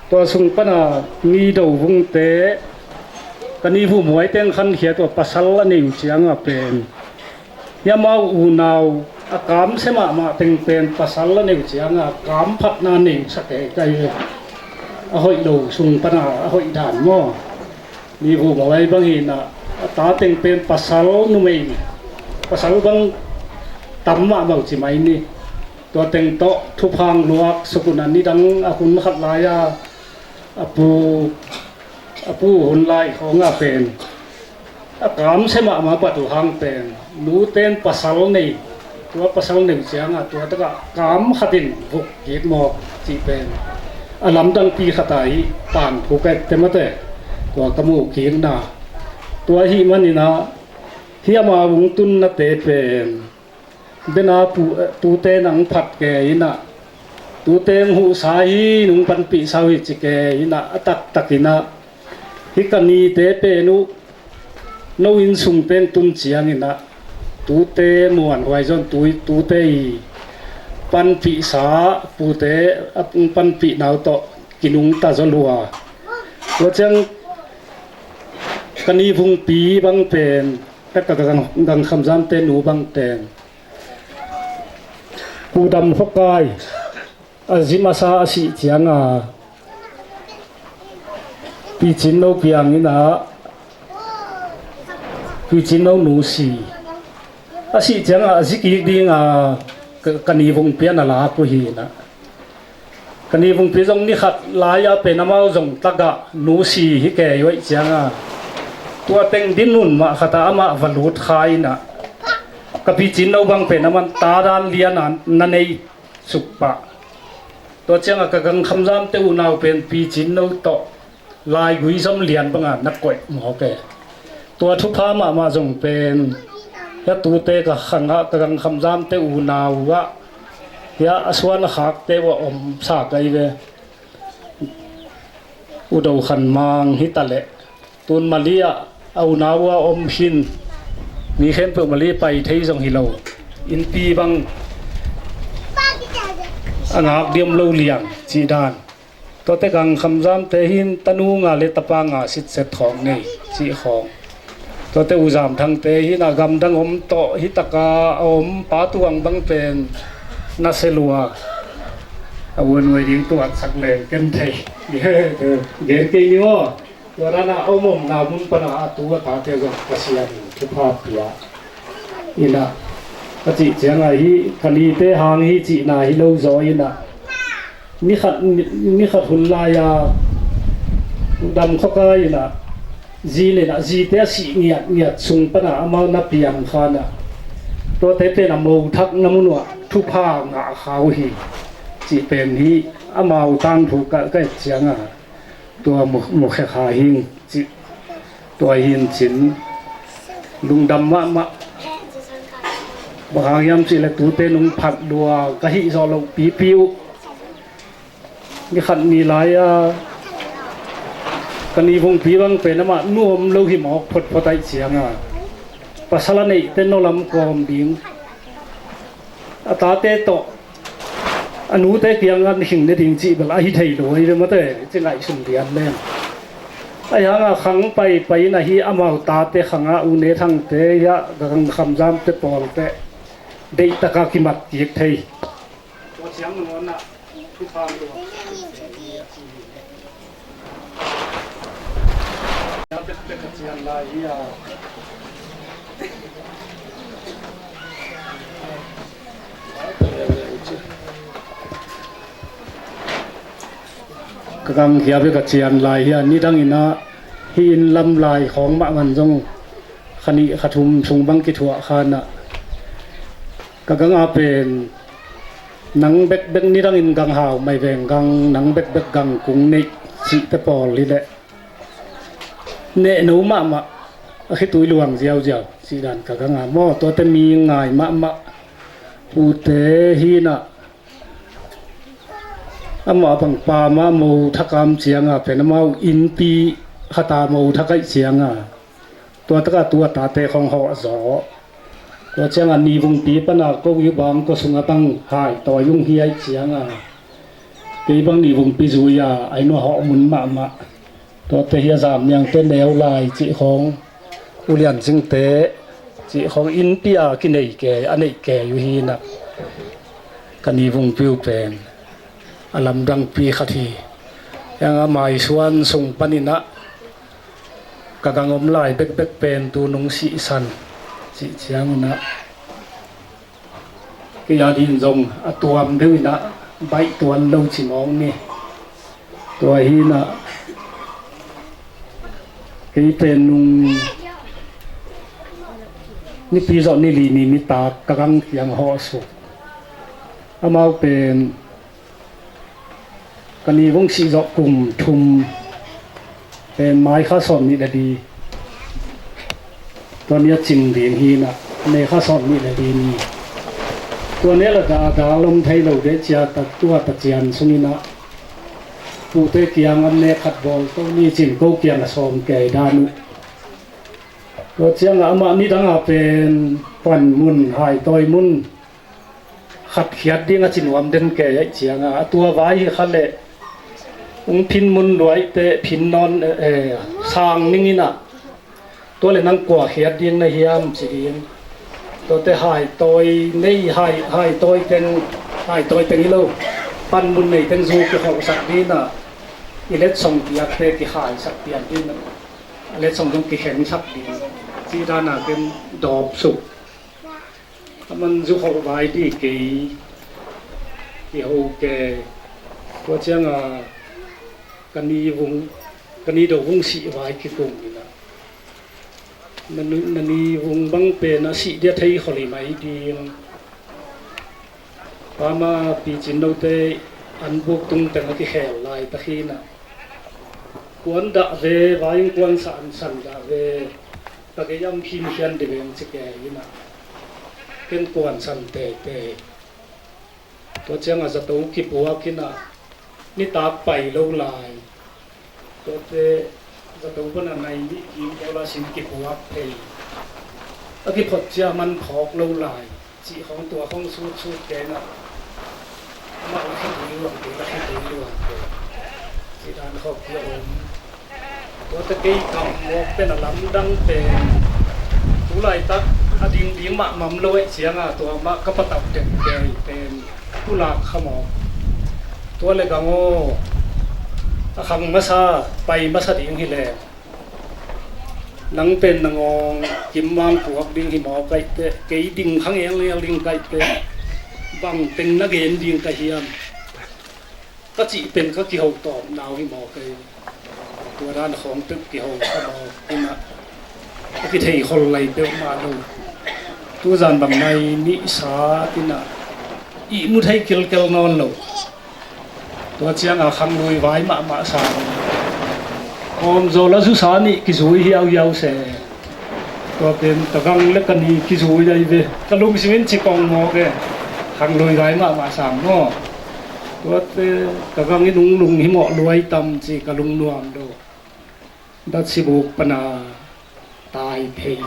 tua sung pana ni do vungte, ka ni vum huai teng khankhia tua pasal a nei uh cianga pen, hia amau unau a kamsia mahmah teng pen pasal a nei uh cianga kamphatna nei uh sa kei kai ve. A hoih lo sung pana a hoih dan maw. Ni vum huai bang hi ina, a ta teng pen pasal numei, pasal bang tam mahmah uh ci mai ni. Tua teng tawh thupha luak suk un a, nidang a hun khat lai-a a pu, a pu hun lai khawnga pen a kamsia mahmah pat uh hang pen, nute'n pasal nei, tua pasal nei uh cianga tua takah kam khatin vuk kik mawk cih pen a lamdangpi khata hi. Pan phu ka et te mate, tua ka muh kikna. Tua ahih manina, hia amau vung tunnate pen, dena pu, tute nang phat kei ina, tute hong huhsa hi, nong panpihsa uh hi ci kei ina, a taktak ina, hih ka nite pen uh no inn sung teng tun ciangin ah, tute muanhuai zong tu, tute i panpihsa, pute a panpihna uh tawh kinungta zaw lua. Tua ciang ka ni vungpi bang pen, ka, ka, ka gang, gangkhamzamte nu bang pen, Pu Dam Khuakai a zi masa a sih cianga, picin no piang ina, picin no nu si. A sih cianga a zi kik dinga ka, ka ni vungpi a na lak uh hi ina. Ka ni vungpi zong ni khat lai-a pen amau zong tagah nu si hi kei uh ahih cianga, tua teng din hun mah khata amah va lut kha ina, ka picin no bang pen aman tadan liana na nei suk pah. Tua cianga ka gangkhamzamte unau pen picin no tawh laigui zom lian banga na koih mawk e. Tua thupha mahmah zong pen, hia tute ka khangah ka gangkhamzamte unau ah, hia a suan a khakte uh a omsa kai ve. U Do Khan Mang hi taleh, tun Mali ah a unau a om hin, mi khempeuh Mali pai thei zong hi lo, innpi bang a ngak diam lo liang cih dan. Tuate Gang Kham Zamte hin tanu nga le tapa nga sitset khawng nei cih khawng. Tuate U Zam Thangte hin a gamdang om tawh hi taka a om pa tuang bang pen na se lua a uan uai ding tuansak leng ken thei. Gen kei ni aw. Tua dan a om omna mun pana a tu a tate zong Pasian in thupha pia. Ina ka cih cianga hi ka nite hang hi cihna hi lo zaw ina ni khat, ni khat hun lai-a dam khawka ina zi le na zite a sih ngiat ngiat sung pana amau na piang khana tuate pen a mo thak na mun uh ah thupha ngah kha uh hi cih pen hi amau tangthu ka, ka et cianga tua mu, mu khe kha hing cih tua hin cin lungdam mahmah. Bang hang hiam cih le tute nung phat lua ka hih zawh loh pipi uh. Ni khat ni lai-a ka ni vungpi bang pen amah nuam lo hi mawk photphot aih cianga pasal a neihte no lam kawm ding a tate tawh a nute kiang an hing ne ding cih bel ahi thei lo hi ve mate ci ngaihsun lian leng. Ahi hanga khang paipai in ahi amau tate khanga U Ne Thangte hia Gang Kham Zamte pawlte deihtaka kimat kik thei. Tua ciang nangawnah thupha luang bekbek a cian lai hi a. Ka gangkhia bek a cian lai hi a, nidang inah hi inn lam lai khawng mah man zong kha nih kha thum sung bang kithuah khanah ka ganga pen nang bekbek nidangin gang hau mai veng gang, nang bekbek gang kung neih cihte pawl hi leh nehno mahmah a khitui luang ziauziau cih dan ka ganga maw? Tuate mi ngai mahmah pute hinah amah bang pa mah mo thakam cianga pen amau innpi khata mo thakaih cianga tua taka tua tate khong hawh zaw. Tua cianga ni vungpi pana ko i bang ko sunga tang hai tawi ung hiai cianga kei bang ni vungpi zuia ai nuah hawh mun mahmah. Tuate hi a zam niangte neu lai cih khawng ulian zingte cih khawng innpi a kinei kei a neih kei uh hinah ka ni vungpi uh pen a lamdangpi khat hi. Hianga maisuan sung paninah ka gang om lai bekbek pen tu nung sihsan cih cianginah kei a din zong a tuam deuh inah baih tuan lo ci mawng ni. Tua hinah kei pen nung nipi zawh ni li ni nitak ka gang kiang hawh suk. Amau pen ka ni vung sih zawh kum thum pen mai kha sawm nih le li tua ni a cing ding hinah nei kha sawm nih le li ni tua ne la dah dah lom thei lo deh cia ta tua ta cian sunginah pute kiang an ne khat bawl to ni cin ko kiang a sawm kei dan uh. Tua ciangah amah nidangah pen pan mun hai tawi mun khat khiat ding a ci nuam den kei aih cianga a tua vai hi kha leh ung phin mun luaite phin nawn eh, sang ninginah tua le nang kua khiat ding na hiam ci ding. Tuate hai tawi nei hai, hai tawi teng hai tawi teng hi lo pan mun nei teng zu kiholhsak dinah i letsong piakte kihaisak pian dinah a letsong zong kihengsak ding ci dana ken dawp suk. A man zu khawh vai dih kei kiho ke tua cianga ka ni vung ka ni do vung sih vai kikung inah na ni vung bang pen a sih dia thei kholi mai ding. Pama picin note an buk tung teng a kikhel lai ta khinah kuan dah ve vai in kuan sa an san dah ve. Ka gei am khin khian dih veng ci ke inah ken kuan san tete. Tua cianga zato kipuak inah nitak pai lo lai. Tuate zato pana nai nih kim paula sin kipuak thei a kiphot cia man phawk lo lai. Cih khong tua khong sut sut ke inah amah la khitui luang ke la khitui luang ke. Cih dan khawh hi a om. Tuate kei kam mawk pen a lamdang pen tu laitak a dingding mahmah lo ahih cianga tua mah ka patap dek kei pen u lak kha mawk. Tua le gang aw, a khang masa pai masa ding hi leng nang pen nangawng kim mang puak ding hi mawk ahih teh, kei ding kha ngelngel ding ka hih teh, bang teng na gen ding ka hiam? Ka cih pen ka kiho tawm nau hi mawk ei. Tua dan khawng peuh kiho ka mawk inah a kithei khol lai peuhmah lo. Tuzan bang nai nihsa inah ihmu thei kilkel nawn lo. Tua cianga khanglui vai mahmah sang kawmzaw la zusa nih kizui hiauhiau se. Tua pen ka gang le ka ni kizui lai ve. Ka lungsim in ci kong mawk e. Khanglui vai mahmah sang maw? Tuate ka gang in hong lung himawh luai tam ci ka lungnuam lo. Datsi buk pana tai phei,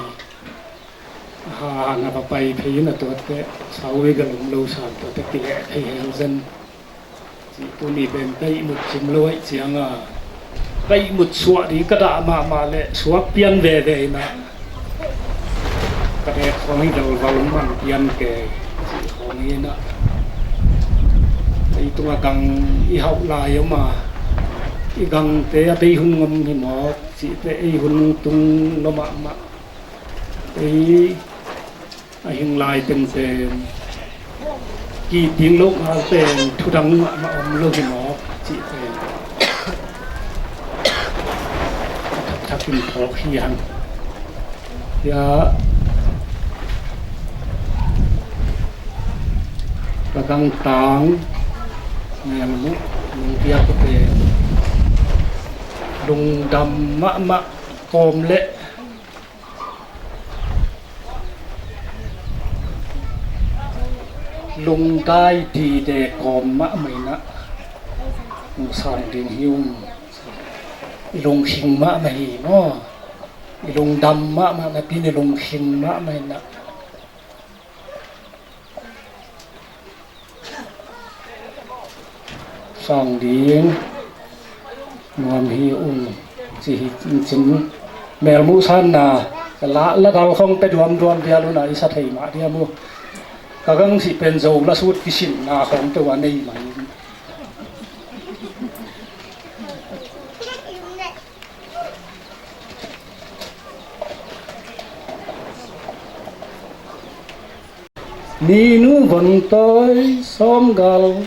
ha, na va pai phei in a tuate sau i galum lo sam tuate kileh phei hel zen. Cih tuni pen ka ihmut cim lo ahih cianga ka ihmut suah ding ka dah mahmah le suak pian veve inah ka dek khawng hi velval man pian ke cih khawng hi inah. Ei tunga gang i hauh lai om a, i gangte a bei hun ngom hi mawk cihte ei hun tung lo mahmah. Ei a hing lai tengteng kih ding loh ngal pen thudang mahmah om lo hi mawk cih pen a thakthak in phawk hi hang. Hiah ka gangtang ngelmuh nungpiak pen lungdam mahmah kawm le lungdai dide kawm mahmah inah hong sang ding hi ung. I lungkhing mahmah hi maw? I lungdam mahmah napi-in i lungkhing mahmah inah sang ding nuam hi ung ci hi. Cin melmuh sanna ka la, la dal khawng pe duamduam vial unah i sa thei mah diam uh. Ka gang sih pen Zo la sut kisinna khawng pe uh a nei mah hi. Ninu Von Tawi, Sawmgal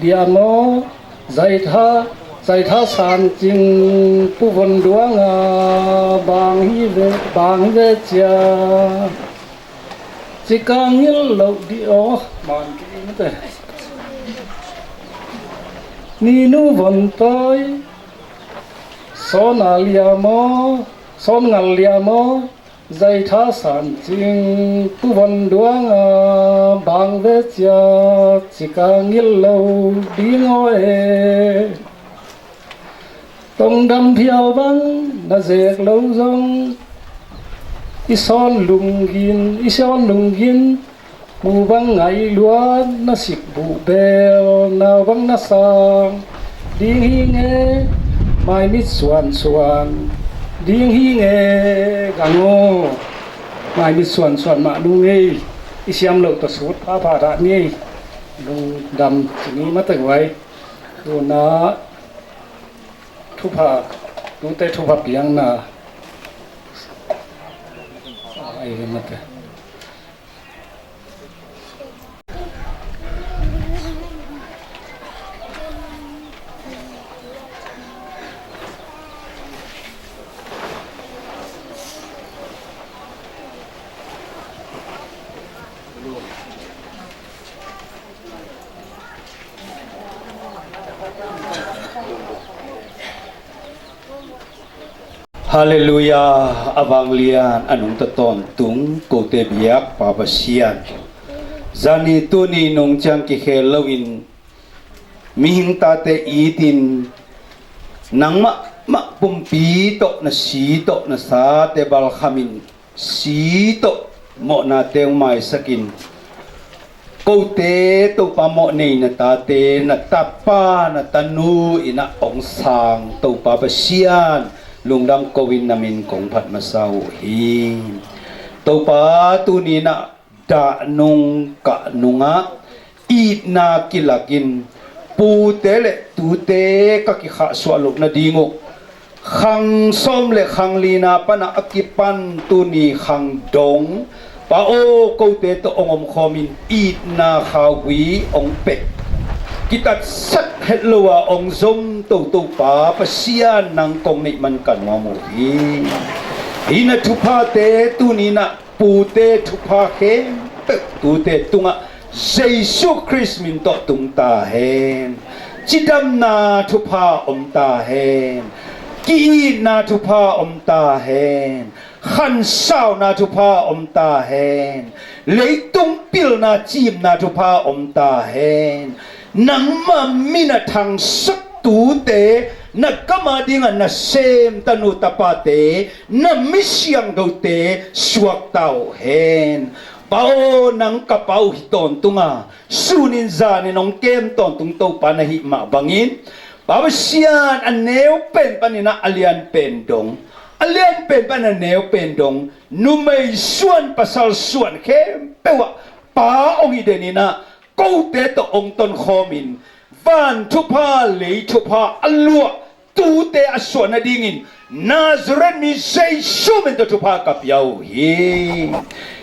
Liam aw, Zaitha, Zaitha San Cing, Pu Von Duanga, bang hi ve, bang hi ve cia. Cika ngil loh dih aw, man kei mate. Ninu Von Tawi, Sawna Liam aw, Sawn Ngal Liam aw, Zaitha San Cing, Pu Von Duanga, bang ve cia, cika ngil lo ding aw e. Tongdam phial bang na zek lo zong, i sawn lunggin, i sawn lunggin, mu bang ngai luat na sik buh bel, nau bang na sang ding hi nge, maimit suansuan ding hi nge, gang aw. Maimit suansuan mah nung ei, i siam loh tawh sut phapha dah ni ei. Lungdam ci ni mate guai. Tuna thupha, tute thupha piakna. Ai, mate. Halleluiah, a vanglian a nungta tawntung kote biak Pa Pasian. Zani tuni nung ciang kikhel loin mihing tate itin nangmah mah pumpi tawh na si tawh na sate balkhamin si tawh mawhnate hong maisakin Kote Topa mawhnei na tate, na tapa na tanu in ah hong sang Topa Pasian, lungdam ko-in na min kong phat masa uh hi. Topa, tuni-in ah dah nung kah nungah itna kilakin pute le tute ka kikhahsuah loh nading uh, khang sawm le khang lina panah a kipan tuni khang dong, Pa aw, kote tawh hong omkhawmin itna khaugui hong pek, kitatsak het lo-a hong zom toto Pa Pasian, nang kong neih man ka nuam uh hi. Hih na thuphate tuni-in ah pute thupha khempeuh tute tungah Jesu Khrist min tawh tung ta hen. Cidamna thupha om ta hen. Ki-itna thupha om ta hen. Khansauna thupha om ta hen. Leitung pilna cimna thupha om ta hen. Nangma min a thangsak tute, na gam a dingah na sem tanu tapate, na mi siangthote suakta uh hen. Pa aw, nang ka Pa uh hi tawntunga, sunin zanin hong kem tawntung Topa na hih mah bangin, Pa Pasian, a neu pen panin ah a lian pen dong, a lian pen pan a neu pen dong, numei suan pasal suan khempeuh ah Pa hong hi den in ah, kote tawh hong tonkhawmin van thupha, lei thupha a luah tute a suah nadingin Nazareth mi Jesu min tawh thupha ka pia uh hi.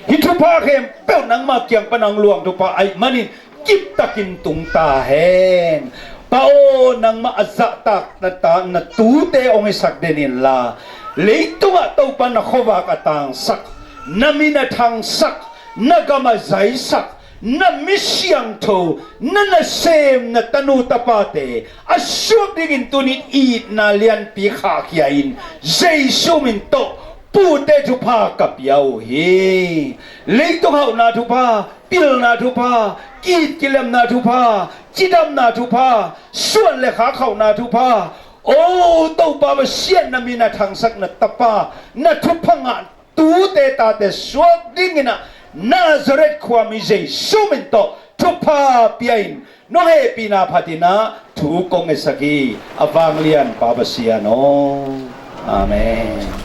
Hih thupha khempeuh nangma kiang pan hong luang thupha ahih manin kiptakin tung ta hen. Pa aw, nangmah a zahtak na ta, na tute hong hisak den inla, leitungah Topa na khuavak a tangsak, na min a thangsak, na gam a zaisak, na mi siangtho, na nasem na tanu tapate a suak dingin tunin itna lianpi khahkhia in, Jesu min tawh pute thupha ka pia uh hi. Leitung hauhna thupha, pilna thupha, ki-it kilemna thupha, cidamna thupha, suan le kha khauhna thupha, o Topa Pasian, na min a thangsak na tapa na thupha ngah tute tate suak dingin ah Nazareth khuami Jesu min tawh thupha pia in, nong hehpihna phatin ah thu kong ngetsak hi, a vanglian Pa Pasian aw. Amen.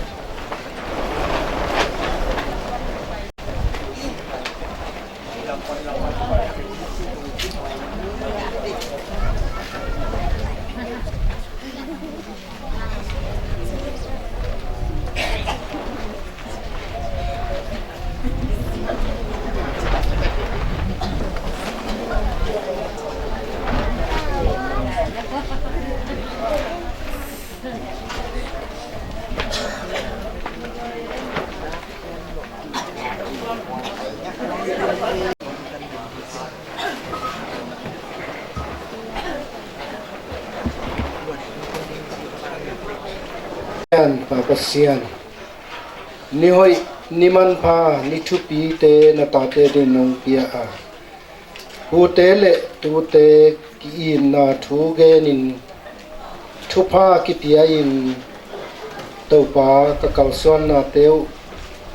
Pasian, Pa Pasian, ni hoih, ni manpha, ni thupite na tate ding nong pia a, pute le tute ki-itna thu genin thupha kipia in, Topa, ka kalsuannate uh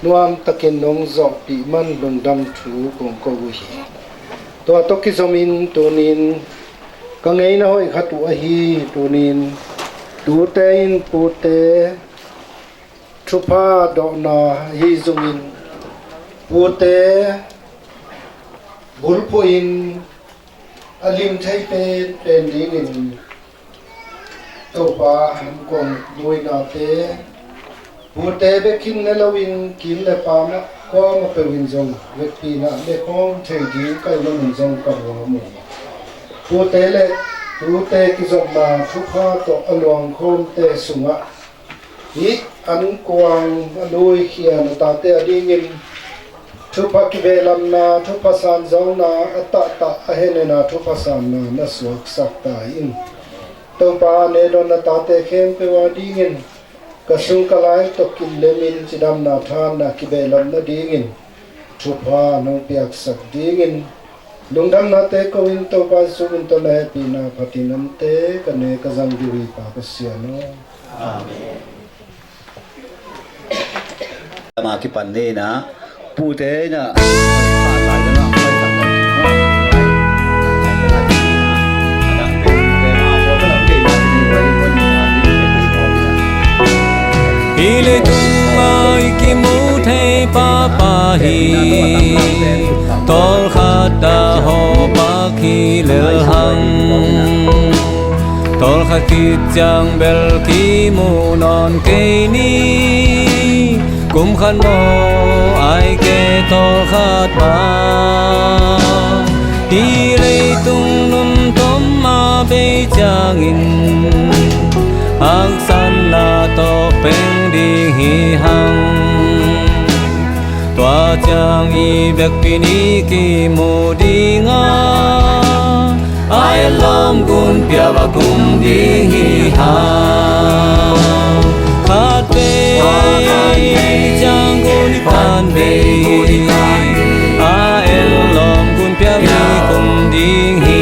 nuamtakin nong zawhpih man lungdam thu kong ko uh hi. Tua tawh kizomin tunin ka ngeina hoih khat uh ahi tunin, tute in pute thupha dawhna ahi zongin, pute bulphuhin a lim thei penpen dingin Topa, an kuang luinate pute bek hi loin, kil le pam ah kuamah peuh in zong vekpi-in ah lekhawm thei ding ka hih manin zong ka nuam uh hi. Pute le tute kizopna thupha tawh a luangkhawmte sungah hih an kuang a luikhia na tate a dingin thupha kibehlamna, thupha sanzawngna a tahtah a henena thupha sanna na suaksak ta in. Topa, a ne dawn na tate khempeuh a dingin ka sung ka lai tawh kilemin cidamna, thahatna kibehlam nadingin thupha nong piaksak dingin lungdamnate ko-in, Topa Jesu min tawh na hehpihna phatin omte ka ne ka zang ding hi, Pa Pasian aw. Amen. Ama kipan ni na, pute na, Mu thei papa hi, tawlkhat a hawpak hi lel hang. Tawlkhat khit ciang bel kimu nawn kei ni. Kum khat maw, ai ke tawlkhat mah. Hih leitung nuntom a bei ciangin haksatna tawh peng ding hi hang. Tua ciang i vekpi-in i kimu ding a, a et lawm gunpi a va kum ding hi hang. Khatvei ciang gun i kan vei, a et lawm gunpi a va kum ding hi.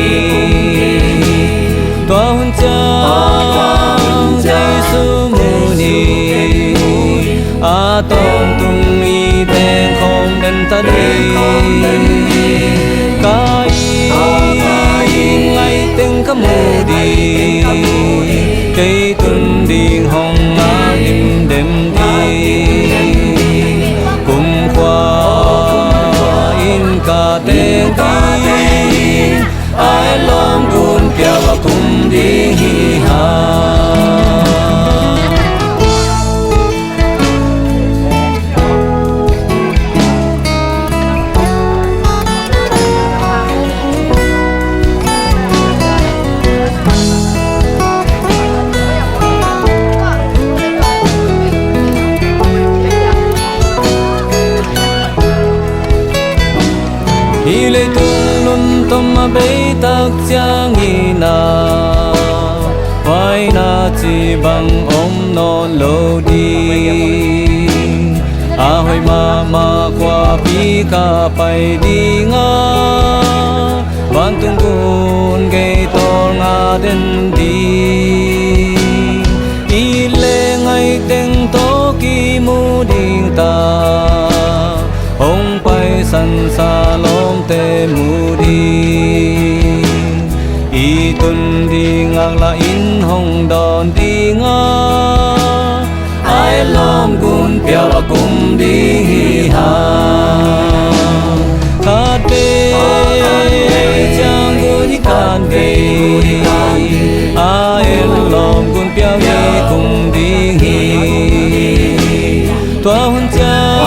Tua hun ciang Jesu mu ni, a tawntung i teng khawng den ta ding. Ka inn ngaih teng ka mu ding, kei tun ding hong ngak limlim ding. Kumkhua inn ka teng ding, a et lawm gunpi a va kum ding hi hang. Hih leitung nuntom a bei tak ciangin a, huaina cih bang om nawn lo ding. A hoih mahmah khuapi ka pai ding a, vantung gun gei tawlnga den ding. It le ngaih teng tawh kimu ding ta, hong paisan sa lawmte mu ding. I tun ding ngaklah in hong dawn ding a, a et lawm gunpi a va kum ding hi hang. Khatvei ciang gun i kan vei, a et lawm gunpi a va kum ding hi. Tua hun ciang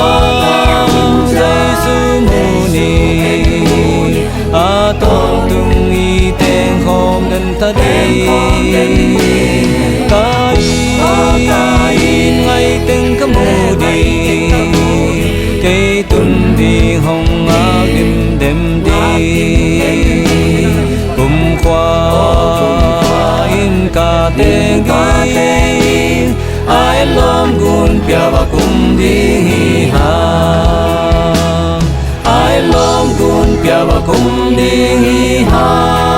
Jesu mu ni, a tawntung i teng khawng den ta ding. Ka inn ngaih teng ka mu ding, kei tun ding hong ngak limlim ding. Kumkhua inn ka teng ding, a et lawm gunpi a va kum ding hi hang. A et lawm gunpi a va kum ding hi hang.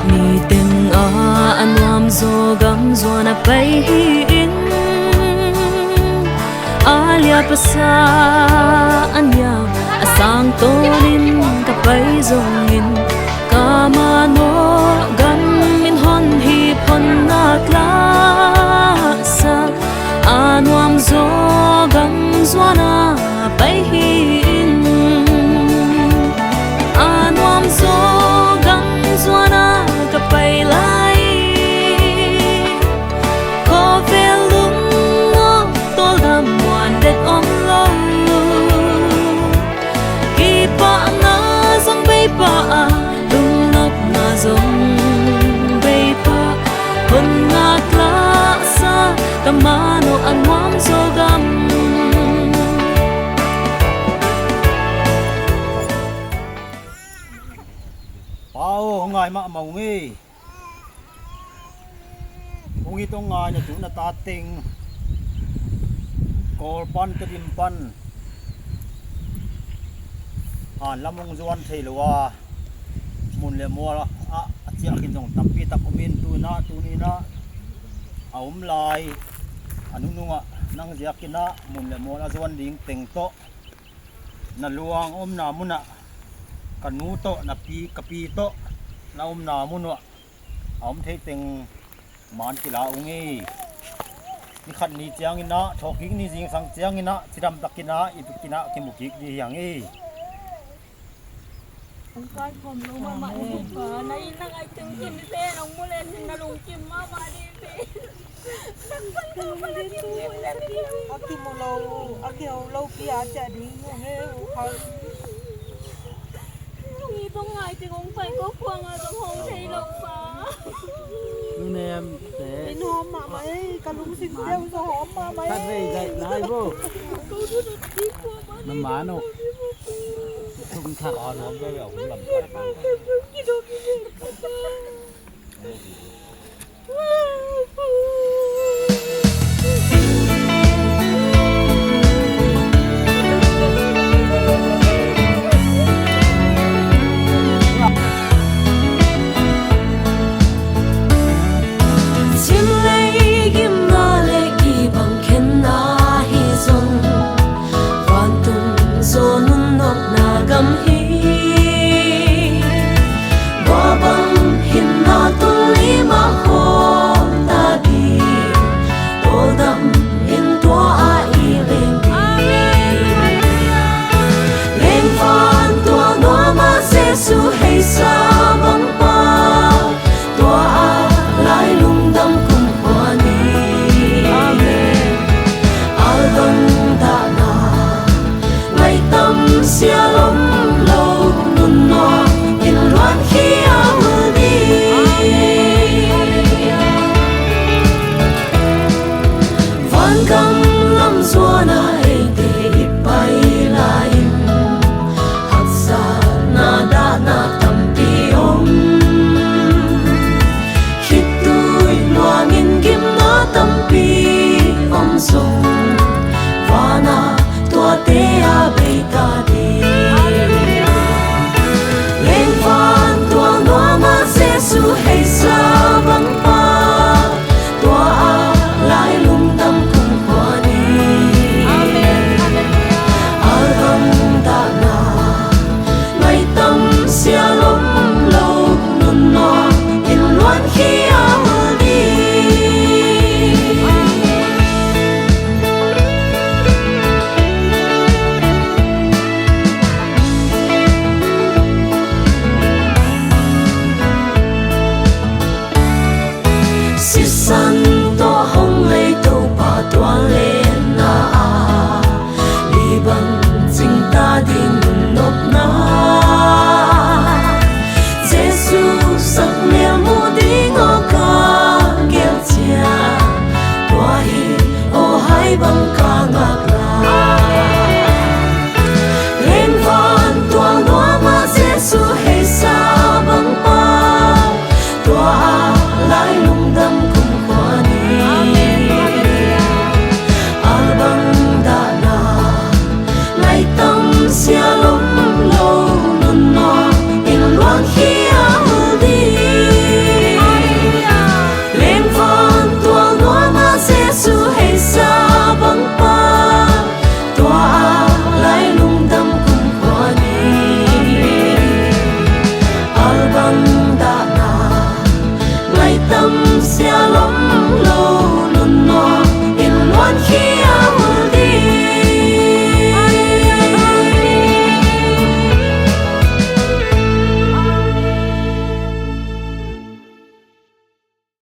Niteng ah a nuamzaw gam zuan a pai hi-in, a liap a sa, a niam a sang tawnin ka pai zongin, ka manawh gam in hon hip hon ngak lahsak, a nuamzaw gam zuan a pai hi-in, a nuamzaw gam zuan a ka pai lai. Khawvel lungawk tawldam muan den om lo. Kipahna zong bei pah a, lungnopna zong bei pah, hon ngak lahsak, ka manawh a nuamzaw gam. Pa aw, hong ngai mahmah ung ei. Hong it hong ngai na tu na ta teng, Kawl pan Tedim pan, han lam hong zuan thei lo a, Mun le mual ah a ciah khin zong tampi tak om in, tu-in ah, tuni-in ah a om lai, a nunung ah nang ziakin ah mun le mual a zuan ding teng tawh, na luang omna mun ah ka nu tawh, na pi, ka pi tawh na omna mun uah a om thei teng man kila ung ei. Ni khat ni ciangin ah, thawhkik ni zingsang ciangin ah cidam takin ah i bikin ah kimu kik ding hi hang ei. Hong kaikhawm lo mahmah ding hi pa, na inn na ngaih teng kim pen hong mu len in na lungkim mahmah ding hi pen. A kimu lo, a kiho lo pi a ciah ding hi hong he uh kha. Hong i bang ngai teng hong pai ko, khua nga zong hong thei lo pa. Nu nem te. Min hawm mahmah ei, ka lungsim deuh zaw hawm mahmah ei. Khat vei zaih nai bo. Ko du na ti khua ma. Na man uh. Tung thak a nuam veve a hong lam pai. Cim lei gimna le kibang khenna hi zong, vantung zaw nunawkna gam hi. Tua bang hinna tul i mah khawm ta ding, tawldam in tua ah i leng ding. Lengvan tua nuam ah Jesu heisa bang pa, tua ah lai lungdam kumkhua ni. Amen. Aldon dahna ngaihtam sial om lo, nunnuak in luankhia uh ni. Vangam lam zuan ah eite i pai lai-in, haksatna dahna tampi om. Khitui luangin gimna tampi om zong, van ah tuate a bei ta ding. Lengvan tua nuam ah Jesu heisa bang pa, tua ah lai lungdam kumkhua ni. Amen. Aldon dahna ngaihtam sial om lo, nunnuak in luankhia uh ni. Sisan tawh hong lei Topa tuan